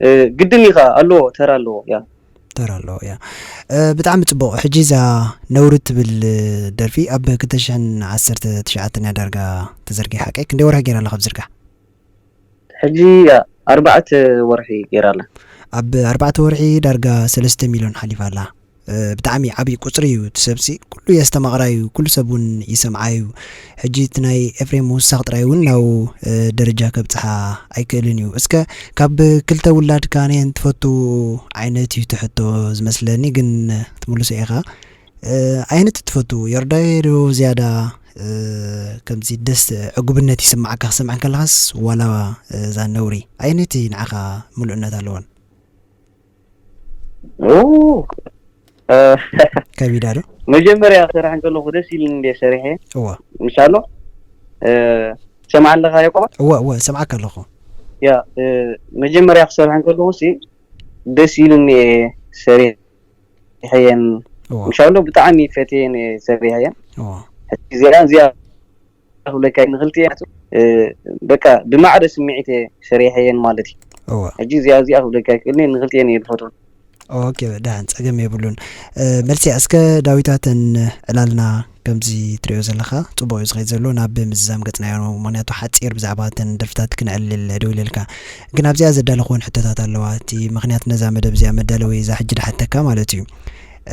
እ፣ ግድን ኢኻ ኣለዎ ተራ ኣለዎ ያ ተራ ኣለዎ እያ እ፣ ብጣዕሚ ፅቡቅ ሕጂ እዛ ነውሪ ትብል እ፣ ደርፊ ኣብ ክልተ ሽሕን ዓሰርተ ትሽዓተን እያ ዳርጋ ተዘርጊሓ ቀይ ክንደይ ወርሒ ገይራ ኣለካ ብዝርጋሕ ሕጂ ኣርባዕተ ወርሒ ገይራ ኣላ ኣብ ኣርባዕተ ወርሒ ዳርጋ ሰለስተ ሚልዮን ሓሊፋ ኣላ እ፣ ብጣዕሚ ዓብዪ ቁፅሪ እዩ እቲ ሰብሲ ኩሉ የስተማቕራ እዩ ኩሉ ሰብ እውን ይሰምዓ እዩ ሕጂ እቲ ናይ ኤፍሬም ምውሳኽ ጥራይ እውን ናብ እ፣ ደረጃ ከብፅሓ ኣይክእልን እዩ እስከ ካብ ክልተ ውላድ ካነየን ትፈቱ ዓይነት እዩ ትሕቶ ዝመስለኒ ግን ትምልሶ ኢኻ እ፣ ዓይነት ትፈቱ ዮርዳይ ዶ ዝያዳ እ፣ ከምዚ ደስ ዕጉብነት ይስማዓካ ክሰምዐን ከለኻስ ዋላ እዛ ነውሪ ዓይነት ንዓኻ ምሉእነት ኣለዎን ኦ፣ እ፣ ከቢዳ ዶ መጀመርያ ክሰርሕ እንከለኹ ደስ ኢሉኒ እንደ ሰሪሐ እወ ምሻሎ እ፣ ሰምዓ ኣለካ ያቆባ እወ እወ ሰምዓካ ኣለኹ ያ እ፣ መጀመርያ ክሰርሕ እንከለኹ ሲ ደስ ኢሉኒ እየ ሰሪሐየን እወ ምሻሎ ብጣዕሚ ፈትየን እየ ሰሪሐየን እወ እዚኣ እዚኣ ክብለካ ንክልቲኤን እ፣ በቃ ብማዕረ ስምዒት እየ ሰሪሐየን ማለት እዩ እወ ሕጂ እዚኣ እዚኣ ክብለካ ይክእልኒ ንክልቲኤን እየ ዝፈትወን ኦኬ ደሓን ፀገም የብሉን እ፣ መልሲ እስከ ዳዊታተን ዕላልና ከምዚ ትሪኦ ዘለካ ፅቡቅ እዩ ዝኸይድ ዘሎ ናብ ምዝዛም ገፅናዮ ምክንያቱ ሓፂር ብዛዕባ ተን ደርፍታት ክነዕልል ደው ኢለልካ ግን ኣብዚኣ ዘዳለኽወን ሕቶታት ኣለዋ እቲ ምክንያት ነዛ መደብ እዚኣ መዳለዊ እዛ ሕጂ ድሓተካ ማለት እዩ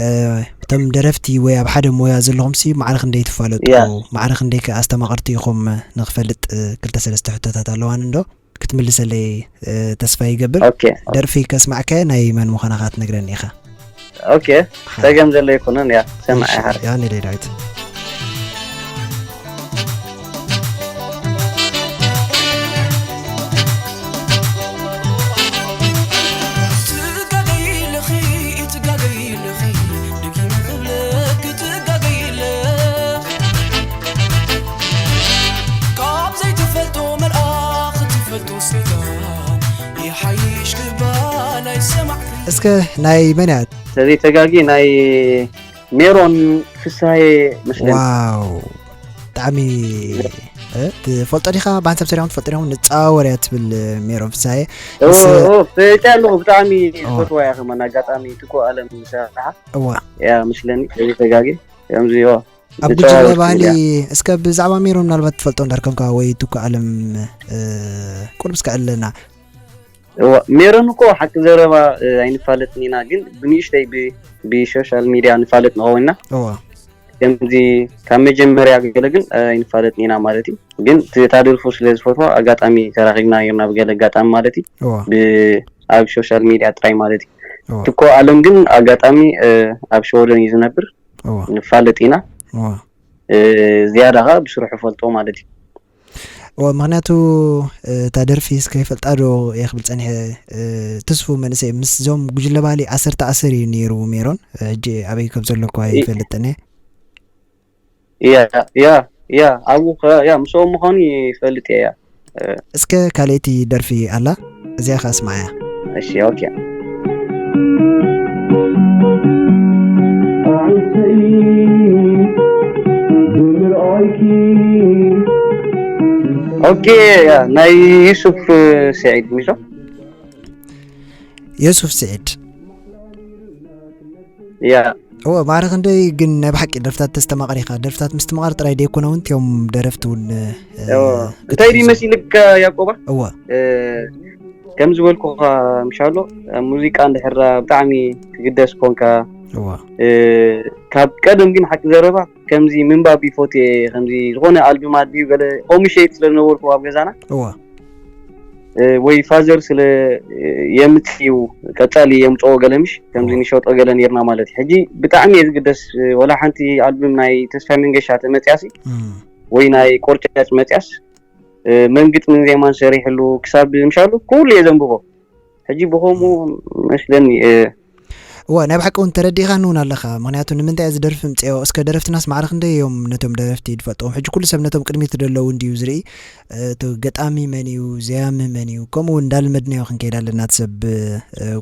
እ፣ እቶም ደረፍቲ ወይ ኣብ ሓደ ሞያ ዘለኹም ሲ ማዕረ ክንደይ ትፋለጡ ያ። ማዕረ ክንደይ ከ ኣስተማቐርቲ ኢኹም ንክፈልጥ እ፣ ክልተ ሰለስተ ሕቶታት ኣለዋን እንዶ ክትምልሰለይ እ፣ ተስፋ ይገብር ኦኬ ደርፊ ከስማዕከ ናይ መን ምዃናኻ ትነግረኒ ኢኻ ኦኬ ጸገም ዘሎ ይኩንን ያ ሰማዕ ኢኻ ያኔ ዳዊት እስከ ናይ መን እያ ተዘይተጋጊ ናይ ሜሮን ፍስሃየ መስለኒ ዋው ብጣዕሚ እ፣ ትፈልጦ ዲኻ ብሓንሳብ ሰሪሖም ትፈልጦ ዲኹም ንፃወር እያ ትብል ሜሮን ፍስሃየ ኦ፣ ምስ ኦ፣ ፈለጥያ ኣለኹ ብጣዕሚ ኦ። ዝፈትዋ እያ ከማን ኣጋጣሚ ትኮ ኣለም ዝሰራሓ እዋ እያ መስለኒ ተዘይተጋጊ ከምዚ ኦ ኣብ ጉጅለ ባህሊ እስከ ብዛዕባ ሜሮን ምናልባት ትፈልጦ እንዳርከብካ ወይ ትኩ ኣለም እ፣ ቁርብ እስከ ኣለና እዋ፣ ሜሮን እኮ ሓቂ ዘረባ እ፣ ኣይንፋለጥን ኢና ግን ብንእሽተይ ብ- ብሶሻል ሚድያ ንፋለጥ ንኸውን ኢና እዋ ከምዚ ካብ መጀመርያ ገለ ግን እ፣ ኣይንፋለጥን ኢና ማለት እዩ ግን እቲ- እታ ደርፉ ስለ ዝፈትዋ ኣጋጣሚ ተራኺብና ነርና ብገለ ኣጋጣሚ ማለት እዩ እዋ ብ- ኣብ ሶሻል ሚድያ ጥራይ ማለት እዩ እዋ ትኮ ኣለም ግን ኣጋጣሚ እ፣ ኣብ ሸወደን እዩ ዝነብር እዋ ንፋለጥ ኢና እዋ እ፣ ዝያዳ ከ ብስርሑ ፈልጦ ማለት እዩ እዋ ምክንያቱ እ፣ እታ ደርፊ እስከ ይፈልጣ ዶ እየ ክብል ፀኒሐ እ፣ ትስፉ መንእሰይ ምስዞም ጉጅለ ባህሊ ዓሰርተ ዓሰር እዩ ነይሩ ሜሮን እ፣ ሕጂ ኣበይ ከም ዘሎ እኳ እ- ይፈልጥን እየ ያ ያ ያ ኣብኡ ከ ያ ምስኦም ምዃኑ ይፈልጥ እየ ያ እ፣ እስከ ካልኣይቲ ደርፊ ኣላ እዚኣ ከ ኣስማዓያ እሺ ኦኬ ኣንተይ ብምርኣይኪ። ኦኬ፣ ያ ናይ ዩሱፍ ስዒድ ሚሾ። የሱፍ ስዒድ። ያ እወ፣ ማዕረ ክንደይ ግን ናይ ብሓቂ ደርፍታት ተስተማቕር ኢኻ። ደርፍታት ምስትምቓር ጥራይ ደይኮነ እውን እቲኦም ደረፍቲ እውን እንታይ ድዩ መሲልካ ያቆባ? እወ ከም ዝበልኩኻ ምሻሎ፣ ሙዚቃ እንድሕራ ብጣዕሚ ትግደስ ኮንካ። እወ ካብ ቀደም ግን ሓቂ ዘረባ ከምዚ ምንባብ ይፎትየ። ከምዚ ዝኾነ ኣልብም ኣድልዩ ገለ ከምኡ ሸይጥ ስለ ዝነበርኩ ኣብ ገዛና እወ ወይ ፋዘር ስለ የምፅኡ ቀፃሊ የምፅኦ ገለ ምሽ ከምዚ ንሸጦ ገለ ነርና ማለት እዩ። ሕጂ ብጣዕሚ እየ ዝግደስ። ወላ ሓንቲ ኣልብም ናይ ተስፋ መንገሻ ተመፅያሲ ወይ ናይ ቆርጫጭ መፅያስ መንግጥ ምን ዜማን ሰሪሕሉ ክሳብ ምሻሉ ኩሉ እየ ዘንብቦ። ሕጂ ብኸምኡ መስለኒ። እዋ ናይ ብሓቂ እውን ተረዲእኻኒ እውን ኣለኻ። ምክንያቱ ንምንታይ እዚ ደርፊ ምፅኦ እስከ ደረፍትናስ ማዕረ ክንደይ እዮም ነቶም ደረፍቲ ድፈልጥዎም? ሕጂ ኩሉ ሰብ ነቶም ቅድሚት ደለዉ እንድዩ ዝርኢ። እቲ ገጣሚ መን እዩ፣ ዘያሚ መን እዩ፣ ከምኡ እውን እንዳልመድናዮ ክንከይድ ኣለና። እቲ ሰብ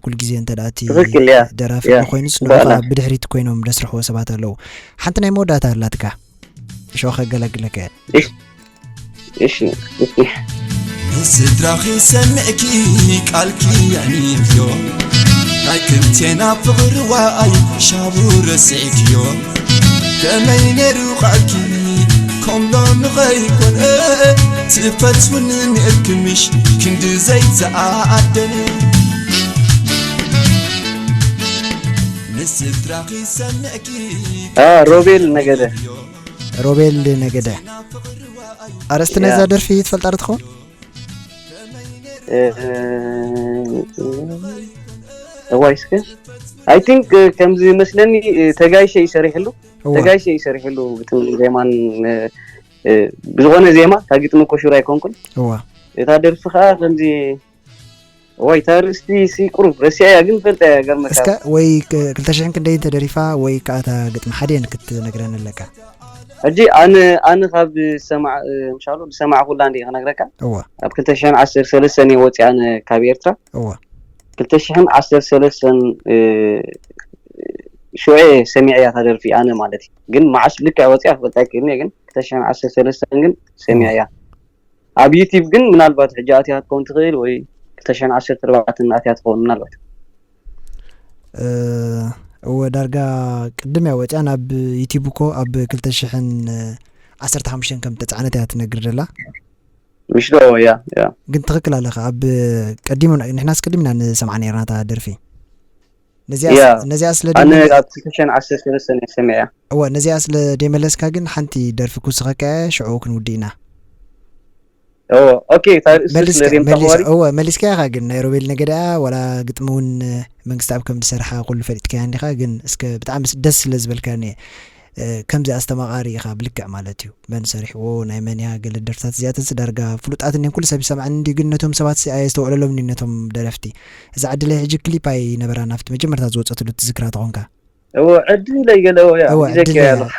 ኩል ግዜ እንተ ደኣ እቲ ትኽክል እያ። ደራፊ እያ። እንተኮይኑስ ንዑ ብኣላ። ከዓ ብድሕሪት ኮይኖም ደስርሕዎ ሰባት ኣለዉ። ሓንቲ ናይ መወዳእታ ኣላትካ ሸው ከገላግለካ እየ። እሺ እሺ እሺ ንስድራኺ ሰሚዕኪ ቃልኪ ኣንብብዮ ናይ ክልቴና ፍቕሪ ዋኣይ ሻቡ ረሲዕክዮ ከመይ ነይሩ ቃልኪ ከም ሎሚ ኸይኮነ ትፈትውኒ ነርኪ ምሽ ክንዲ ዘይተኣደነ ንስድራኺ ሰሚዕኪ አ ሮቤል ነገደ ሮቤል ነገደ ኣርእስቲ ነዛ ደርፊ ትፈልጣ ዶ ትኸውን? እዋይ እስከ I think ከምዚ መስለኒ ተጋይሸ ይሰሪሕሉ እዋ ተጋይሸ ይሰሪሕሉ ግጥም ዜማን ብዝኾነ ዜማ እታ ግጥሚ ኮሹር ኣይኮንኩን እዋ እታ ደርፊ ከዓ ከምዚ እዋይ እታ ርእስቲ ሲ ቁሩብ ረሲዐያ ግን ፈልጠያ ገርመካ እስከ ወይ ክ- ክልተ ሽሕን ክንደይን ተደሪፋ ወይ ከዓ እታ ግጥሚ ሓደን ክትነግረን ኣለካ ሕጂ ኣነ ኣነ ካብ ዝሰማዕ ምሻሉ ዝሰማዕኩላ እንዲ ክነግረካ እዋ ኣብ ክልተ ሽሕን ዓሰርተ ሰለስተን እየ ወፂኣ ኣነ ካብ ኤርትራ እዋ ክልተ ሽሕን ዓሰርተ ሰለስተን ሽዑ እየ ሰሚዐያ እታ ደርፊ ኣነ ማለት እዩ ግን መዓስ ልክዕ ወፂኣ ክፈልጣ ይክእልኒ እየ ግን ክልተ ሽሕን ዓሰርተ ሰለስተን ግን ሰሚዐያ ኣብ ዩቲብ ግን ምናልባት ሕጂ ኣትያ ክትከውን ትኽእል ወይ ክልተ ሽሕን ዓሰርተ ኣርባዕተን ኣትያ ትኸውን ምናልባት እወ ዳርጋ ቅድም እያ ወፅያ ናብ ዩቲብ እኮ ኣብ ክልተ ሽሕን ዓሰርተ ሓሙሽተን ከም ተፃዕነት እያ ትነግር ደላ ምሽ ዶ ያ ያ ግን ትኽክል ኣለኻ ኣብ ቀዲሙ ንሕናስ ቅድም ኢና ንሰምዓ ነርና እታ ደርፊ ነዚኣ ነዚኣ ስለ ኣነ ደይመለ- ኣብ ክልተ ሽሕን ዓሰርተ ሰለስተን እየ ሰሚዐያ እወ ነዚኣ ስለ ደይመለስካ ግን ሓንቲ ደርፊ ክውስኸካ እየ ሽዑ ክንውድእ ኢና ኦ ኦኬ እታ ርእሲ መሊስካ ስለ ሪም መሊስ ተኸዋሪ እወ መሊስካ ኢኻ ግን ናይ ሮቤል ነገዳ ዋላ ግጥሚ እውን መንግስቲ ኣብ ከም ዝሰርሓ ኩሉ ፈሊጥካያ እንዲኻ ግን እስከ ብጣዕሚ ደስ ስለ ዝበልካኒ እየ ከምዚ ኣስተማቓሪ ኢኻ ብልክዕ ማለት እዩ መን ሰሪሕዎ ናይ መን እያ ገለ ደርፍታት እዚኣተንስ ዳርጋ ፍሉጣት እኒን ኩሉ ሰብ ይሰምዐኒ እንዲ ግን ነቶም ሰባት ሲ ኣየስተውዕለሎም እንዲ ነቶም ደረፍቲ እዛ ዕድለይ ሕጂ ክሊፕ ኣይነበራን ኣብቲ መጀመርታ ዝወፀትሉ ትዝክራ ተኾንካ እዎ ዕድለይ ገለ እዎ ያ እዎ ጊዜ ዕድለይ ከያ እያ። ኣለኹ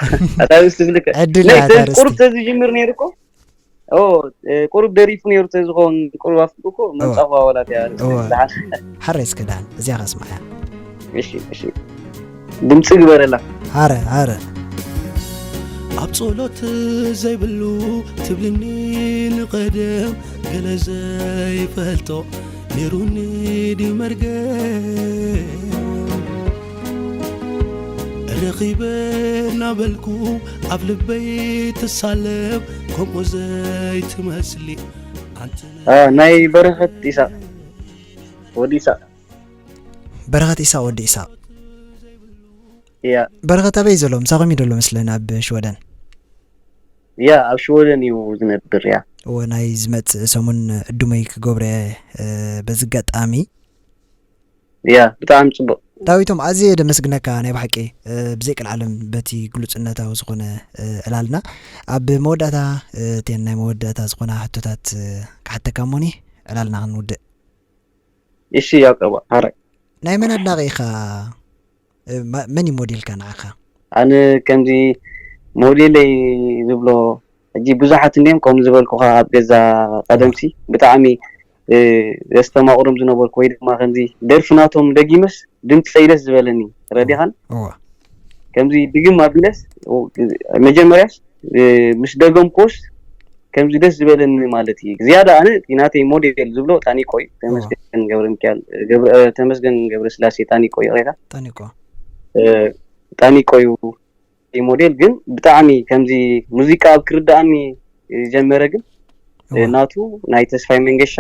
ኣታዊስ ትብልከ ዕድለይ ናይ እያ፣ ተዝ- ታርስቲ። ቁሩብ ተዝጅምር ነይሩ እኮ ኦ ቁሩብ ደሪፉ ነይሩ ተዝኸውን ቁሩብ ኣፍልጡ እኮ መምፃ ኳ ዋላት እያ እዎ። ዝሓስ ሓረ እስከ ዳን እዚኣ ከስማያ እሺ እሺ ድምፂ ግበረላ ሃረ ሃረ ኣብ ጸሎት ዘይብሉ ትብልኒ ንቐደም ገለ ዘይፈልጦ ነይሩኒ ድዩ መርገም ረኺበ እናበልኩ ኣብ ልበይ ትሳለብ ከምኡ ዘይትመስሊ ኣንቲ ናይ በረኸት ኢሳቅ ወዲ ኢሳቅ በረኸት ኢሳቅ ወዲ ኢሳቅ እያ በረኸት ኣበይ ዘሎ ምሳኹም እዩ ደሎ መስለን ኣብ ሽወደን እያ ኣብ ሽወደን እዩ ዝነብር እያ እወ ናይ ዝመፅእ ሰሙን ዕዱመይ ክገብረ በዚ ኣጋጣሚ እያ ብጣዕሚ ፅቡቅ ዳዊቶም ኣዝየ ደመስግነካ ናይ ብሓቂ ብዘይ ቀልዓለም በቲ ግሉፅነታዊ ዝኾነ ዕላልና ኣብ መወዳእታ እተን ናይ መወዳእታ ዝኾና ሕቶታት ክሓተካ እሞኒ ዕላልና ክንውድእ እሺ ያቀባ ሓራይ ናይ መን ኣድናቂ ኢኻ መን እዩ ሞዴልካ ንዓኻ ኣነ ከምዚ ሞዴለይ ዝብሎ ሕጂ ብዙሓት እንዲም ከም ዝበልኩኻ ኣብ ገዛ ቀደምሲ ብጣዕሚ ዘስተማቕሮም ዝነበርኩ ወይ ድማ ከምዚ ደርፊ ናቶም ደጊመስ ድምፀይ ደስ ዝበለኒ ረዲኻን እዋ ከምዚ ድግም ኣቢለስ መጀመርያስ ምስ ደገምኩስ ከምዚ ደስ ዝበለኒ ማለት እዩ። ዝያዳ ኣነ እቲ ናተይ ሞዴል ዝብሎ ጣኒቆ እዩ። ተመስገን ገብረ ሚካኤል ተመስገን ገብረ ስላሴ ጣኒቆ እዩ። ሬታ ጣኒቆ ጣኒቆ እዩ ሞዴል ግን ብጣዕሚ ከምዚ ሙዚቃ ኣብ ክርዳኣኒ ጀመረ። ግን ናቱ ናይ ተስፋይ መንገሻ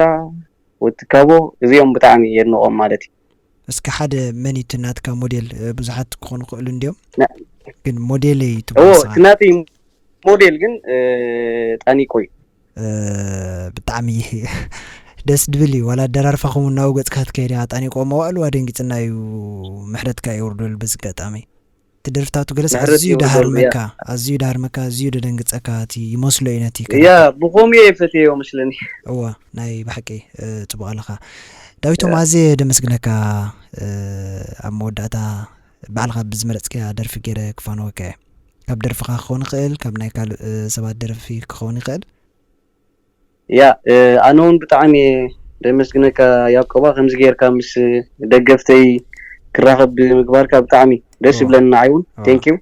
ወትካቦ እዚኦም ብጣዕሚ የድንቆም ማለት እዩ። እስኪ ሓደ መን እዩ እቲ ናትካ ሞዴል? ብዙሓት ክኾኑ ክእሉ እንዲዮም ግን ሞዴለይ ትብሎ እቲ ናተይ ሞዴል ግን ጣኒቆ እዩ። ብጣዕሚ ደስ ድብል እዩ። ዋላ ኣደራርፋኹም እናወገፅካ ትከይድ እያ። ጣኒቆ መዋእሉ ኣደንጊፅና እዩ። ምሕረትካ የውርደሉ በዚ ኣጋጣሚ። እቲ ደርፍታቱ ገለስ ኣዝዩ ደሃርመካ ኣዝዩ ደሃርመካ ኣዝዩ ደደንግፀካ እቲ ይመስሎ እዩ ነቲ ያ ብኸምኡ እየ ፈትየዮ መስለኒ። እዋ ናይ ብሓቂ ፅቡቅ ኣለኻ ዳዊቶም ኣዝየ ደመስግነካ። ኣብ መወዳእታ ባዕልኻ ብዝመረፅክያ ደርፊ ገይረ ክፋነወካ እየ። ካብ ደርፍኻ ክኸውን ይኽእል፣ ካብ ናይ ካልእ ሰባት ደርፊ ክኸውን ይኽእል። ያ ኣነ እውን ብጣዕሚ ደመስግነካ ያቆባ፣ ከምዚ ጌርካ ምስ ደገፍተይ ክራኸብ ብምግባርካ ብጣዕሚ ደስ ይብለኒ። ንዓይ እውን ቴንኪው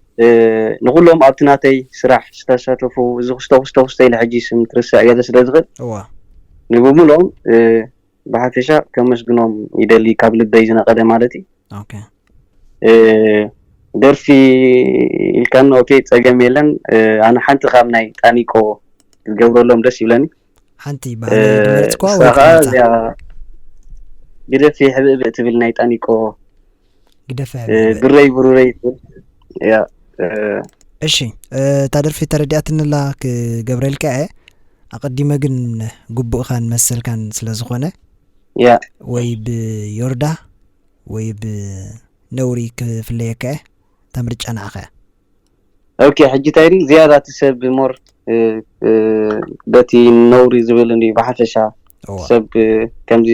ንኩሎም ኣብቲ ናተይ ስራሕ ዝተሳተፉ። እዚ ክስቶ ክስቶ ክስቶ ኢለ ሕጂ ስም ክርስዕ ገለ ስለ ዝኽእል እዋ ንብሙሉኦም ብሓፈሻ ከመስግኖም ይደሊ፣ ካብ ልበይ ዝነቐለ ማለት እዩ። ኦኬ ደርፊ ኢልካኒ ኦኬ፣ ጸገም የለን። ኣነ ሓንቲ ካብ ናይ ጣኒቆ ክትገብረሎም ደስ ይብለኒ። ሓንቲ ባዕለይ ዝመረጽኳ ወይ ንሳ ከዓ እዚኣ ግደፊ ሕብእብእ ትብል ናይ ጣኒቆ ግደፊ ሕብእብእ። ብረይ ብሩረይ ትብል። ያ እሺ፣ እታ ደርፊ ተረዲኣትንላ ክገብረልካ እየ። ኣቐዲመ ግን ግቡእካን መሰልካን ስለ ዝኾነ ያ ወይ ብዮርዳ ወይ ብነውሪ ክፍለየካ እየ። እታ ምርጫ ንዓኻ እያ። ኦኬ፣ ሕጂ እንታይ ድዩ ዝያዳ እቲ ሰብ ሞር በቲ ነውሪ ዝብል እንድዩ ብሓፈሻ እዋ ሰብ ከምዚ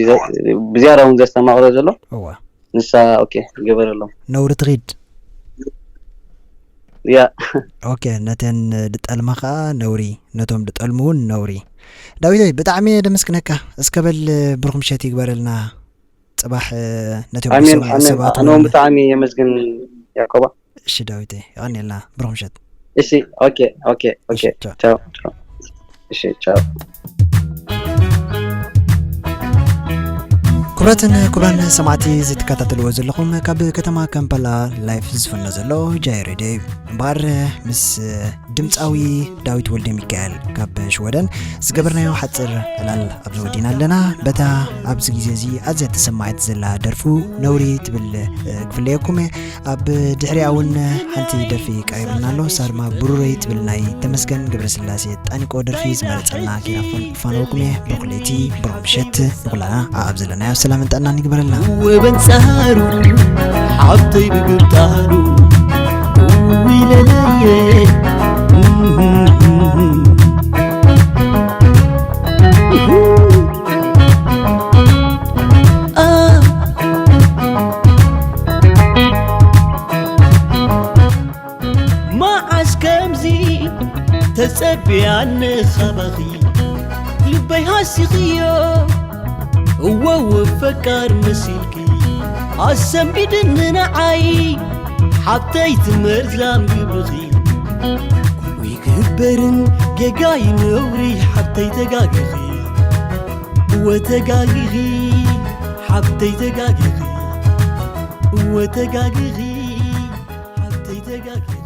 ብዝያዳ እውን ዘስተማቕሮ ዘሎ እዋ ንሳ። ኦኬ፣ ገበረሎም ነውሪ ትኺድ። ያ ኦኬ፣ ነተን ድጠልማ ከዓ ነውሪ፣ ነቶም ድጠልሙ እውን ነውሪ። ዳዊተይ ብጣዕሚ እየ ደመስግነካ። እስከ በል ብሩኽ ምሸት ይግበረልና። ፅባሕ ነቶም ኣሜን ዝሰምዑ ኣሜን ሰባት ኣነ እውን እውን ብጣዕሚ የመስግን ያቆባ። እሺ ዳዊተይ የቐንየልና ብሩኽ ምሸት። እሺ ኦኬ ኦኬ ኦኬ እሺ፣ ቻው። ቻው ቻው። እሺ ቻው። ክቡራትን ክቡራን ሰማዕቲ እዚ ትከታተልዎ ዘለኹም ካብ ከተማ ካምፓላ ላይፍ ዝፍኖ ዘሎ ጃይ ሬድዮ እዩ። እምበኣር ምስ ድምፃዊ ዳዊት ወልደ ሚካኤል ካብ ሽወደን ዝገበርናዮ ሓፅር ዕላል ኣብዚ ወዲና ኣለና። በታ ኣብዚ ግዜ እዚ ኣዝያ ተሰማዒት ዘላ ደርፉ ነውሪ ትብል ክፍለየኩም እየ። ኣብ ድሕሪኣ እውን ሓንቲ ደርፊ ቀሪብልና ኣሎ። ሳርማ ብሩረይ ትብል ናይ ተመስገን ገብረስላሴ ጣኒቆ ደርፊ ዝመረፀልና ኪራ ፋኖኩም እየ። ብሩኽ ለይቲ ብሩኽ ምሸት ንኩላና ኣብ ዘለናዮ ሰላምን ጥዕናን ይግበረልና። ወበንጻሩ ሓብተይ ብግብጣሉ ኢለለየ መዓስ ከምዚ ተጸቢያኒ ካባኺ ልበይ ሃሲኽዮ እወ ወፈቃር መሲልኪ ኣሰንቢድኒ ንዓይ ሓብተይ ትመርዛም ግብርኺ ይግበርን ጌጋይ ነውሪ ሓብተይ ተጋጊኺ እወ ተጋጊኺ ሓብተይ ተጋጊኺ እወ ተጋጊኺ ሓብተይ ተጋጊኺ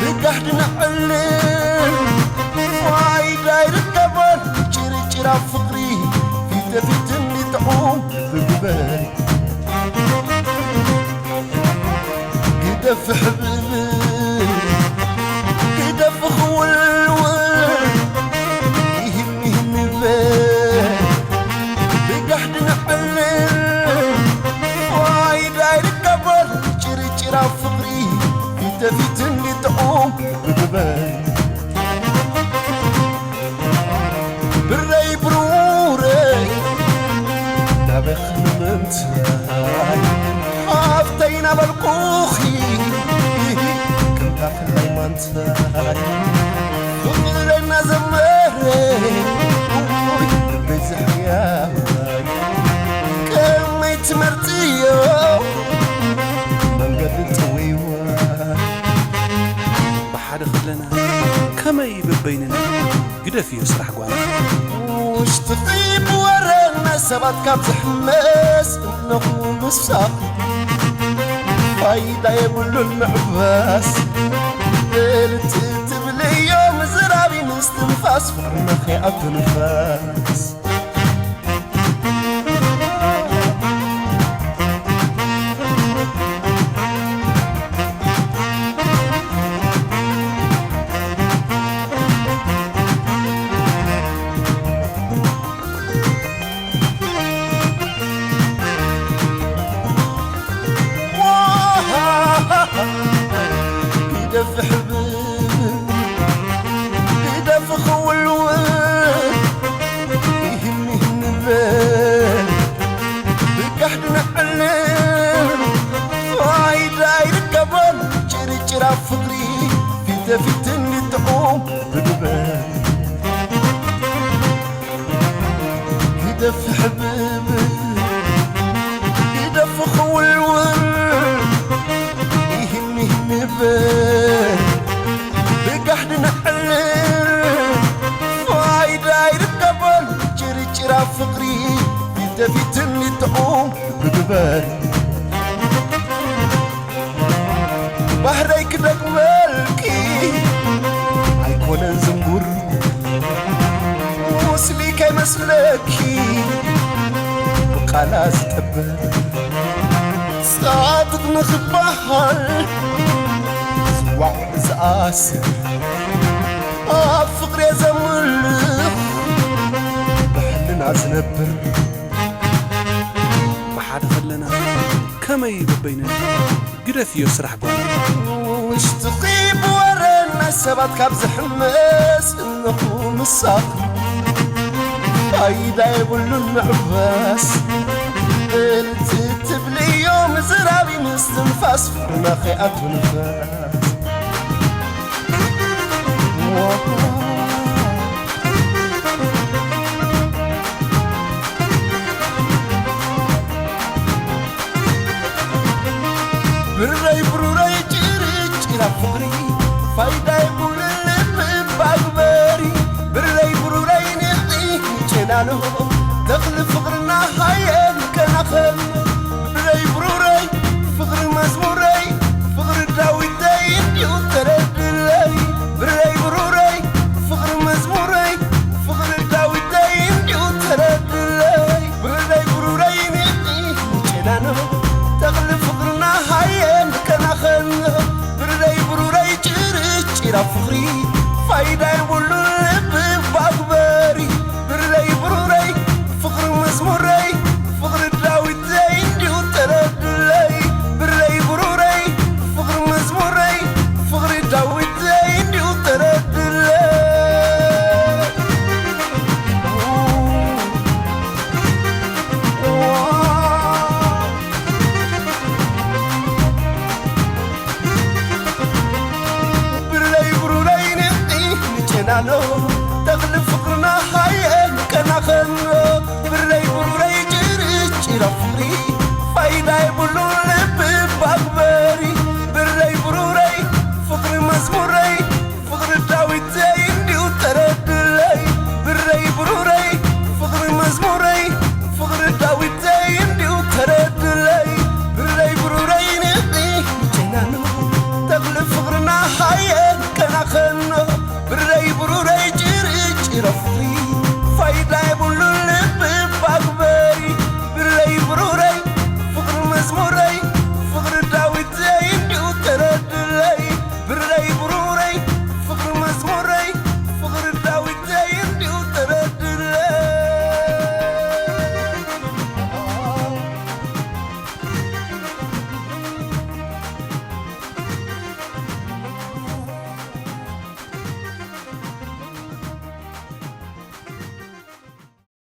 ብጋሕዲ ንዕልል ፋይዳ ይርከቦን ጭርጭራ ፍቕሪ ፊት ለፊት እንጥዑም ብግበር ግደፍ ሕብብ ግደፍ ክውልውል ይህን ይህን በል ብጋሕዲ ንዕልል ኣንታይ ፍቕረና ዘመረ ውይ ብዝሕያዋይ ከመይ ትመርጽዮ መንገዲ ጥውይዋ ብሓደ ከለና ከመይ በበይንና ግደፍዮ ስራሕ ጓና ውሽጥኺ ብወረ ናይ ሰባት ካብ ዝሕመስ እነኹ ምሳኺ ፋይዳ የብሉን ምዕባስ ልቲ ትብልዮ ምዝራቢ ምስትንፋስ ፍቕርና ከይኣቱ ንፋስ ግደፍ ሕብብ ግደፍ ክውልውል ይህም ይህም ንበል ብጋሕዲ ነዕልል ፋይዳ ይርከቦን ጭርጭራ ፍቕሪ ፊት ለፊት እንጥዑም ብግበር ግደፍ ሕብብ ግደፍ ክውልውል ይህም ይህም ንበል ብጋሕዲ ነዕልል ፋይዳ ይርከቦን ጭርጭራ ፍቕሪ ፊት ለፊት እንጥዑም ብግበር ባህረይ ክደግመልኪ ኣይኮነን ዝንጉር ሙስሊ ከይመስለኪ ብቃላ ዝጠብር ጻድቕ ንኽበሃል ዝዋዕ ዝኣስር ኣብ ፍቕሪ ዘምልኽ ብሕልና ዝነብር ብሓደ ከለና ከመይ በበይንና ግደፍዮ ስራሕ ጓና ውሽጥኺ ብወረ ናይ ሰባት ካብ ዝሕመስ እነኹ ምሳኺ ፋይዳ የብሉን ምዕባስ እልቲ ትብልዮ ምዝራቢ ምስትንፋስ ፍቕርና ከይኣቱ ንፋስ ብረይ ብሩረይ ጭርጭራ ፍቕሪ ፋይዳ የብሉን ልቢ ባግበሪ ብረይ ብሩረይ ንዒ ጨናሎ ተኽሊ ፍቕርና ሃየ ንከናኸን ብረይ ብሩረይ ፍቕሪ መዝሙረይ ፍቕሪ ዳዊተይ እንዲዩ ተረድለይ ብረይ ብሩረይ ፍቕሪ መዝሙረይ ፍቕሪ ዳዊተይ እንዲዩ ተረድለይ ብረይ ብሩረይ ንዒ ጨናሎ ተኽሊ ፍቕርና ሃየ ንከናኸን ብረይ ብሩረይ ጭርጭራ ፍቕሪ ፋይዳ የብሉን ልቢ ባግበሪ ብረይ ብሩረይ ፍቕሪ መዝሙረይ ፍቕሪ ዳዊተይ እንዲዩ ተረድለይ ብረይ ብሩረይ ፍቕሪ መዝሙረይ ፍቕሪ ዳዊተይ እንዲዩ ተረድለይ ብረይ ብሩረይ ንዒ ንጨናሎ ተኽሊ ፍቕርና ሃየ ንከናኸኖ ብረይ ብሩረይ ጭርጭራ ፍቕሪ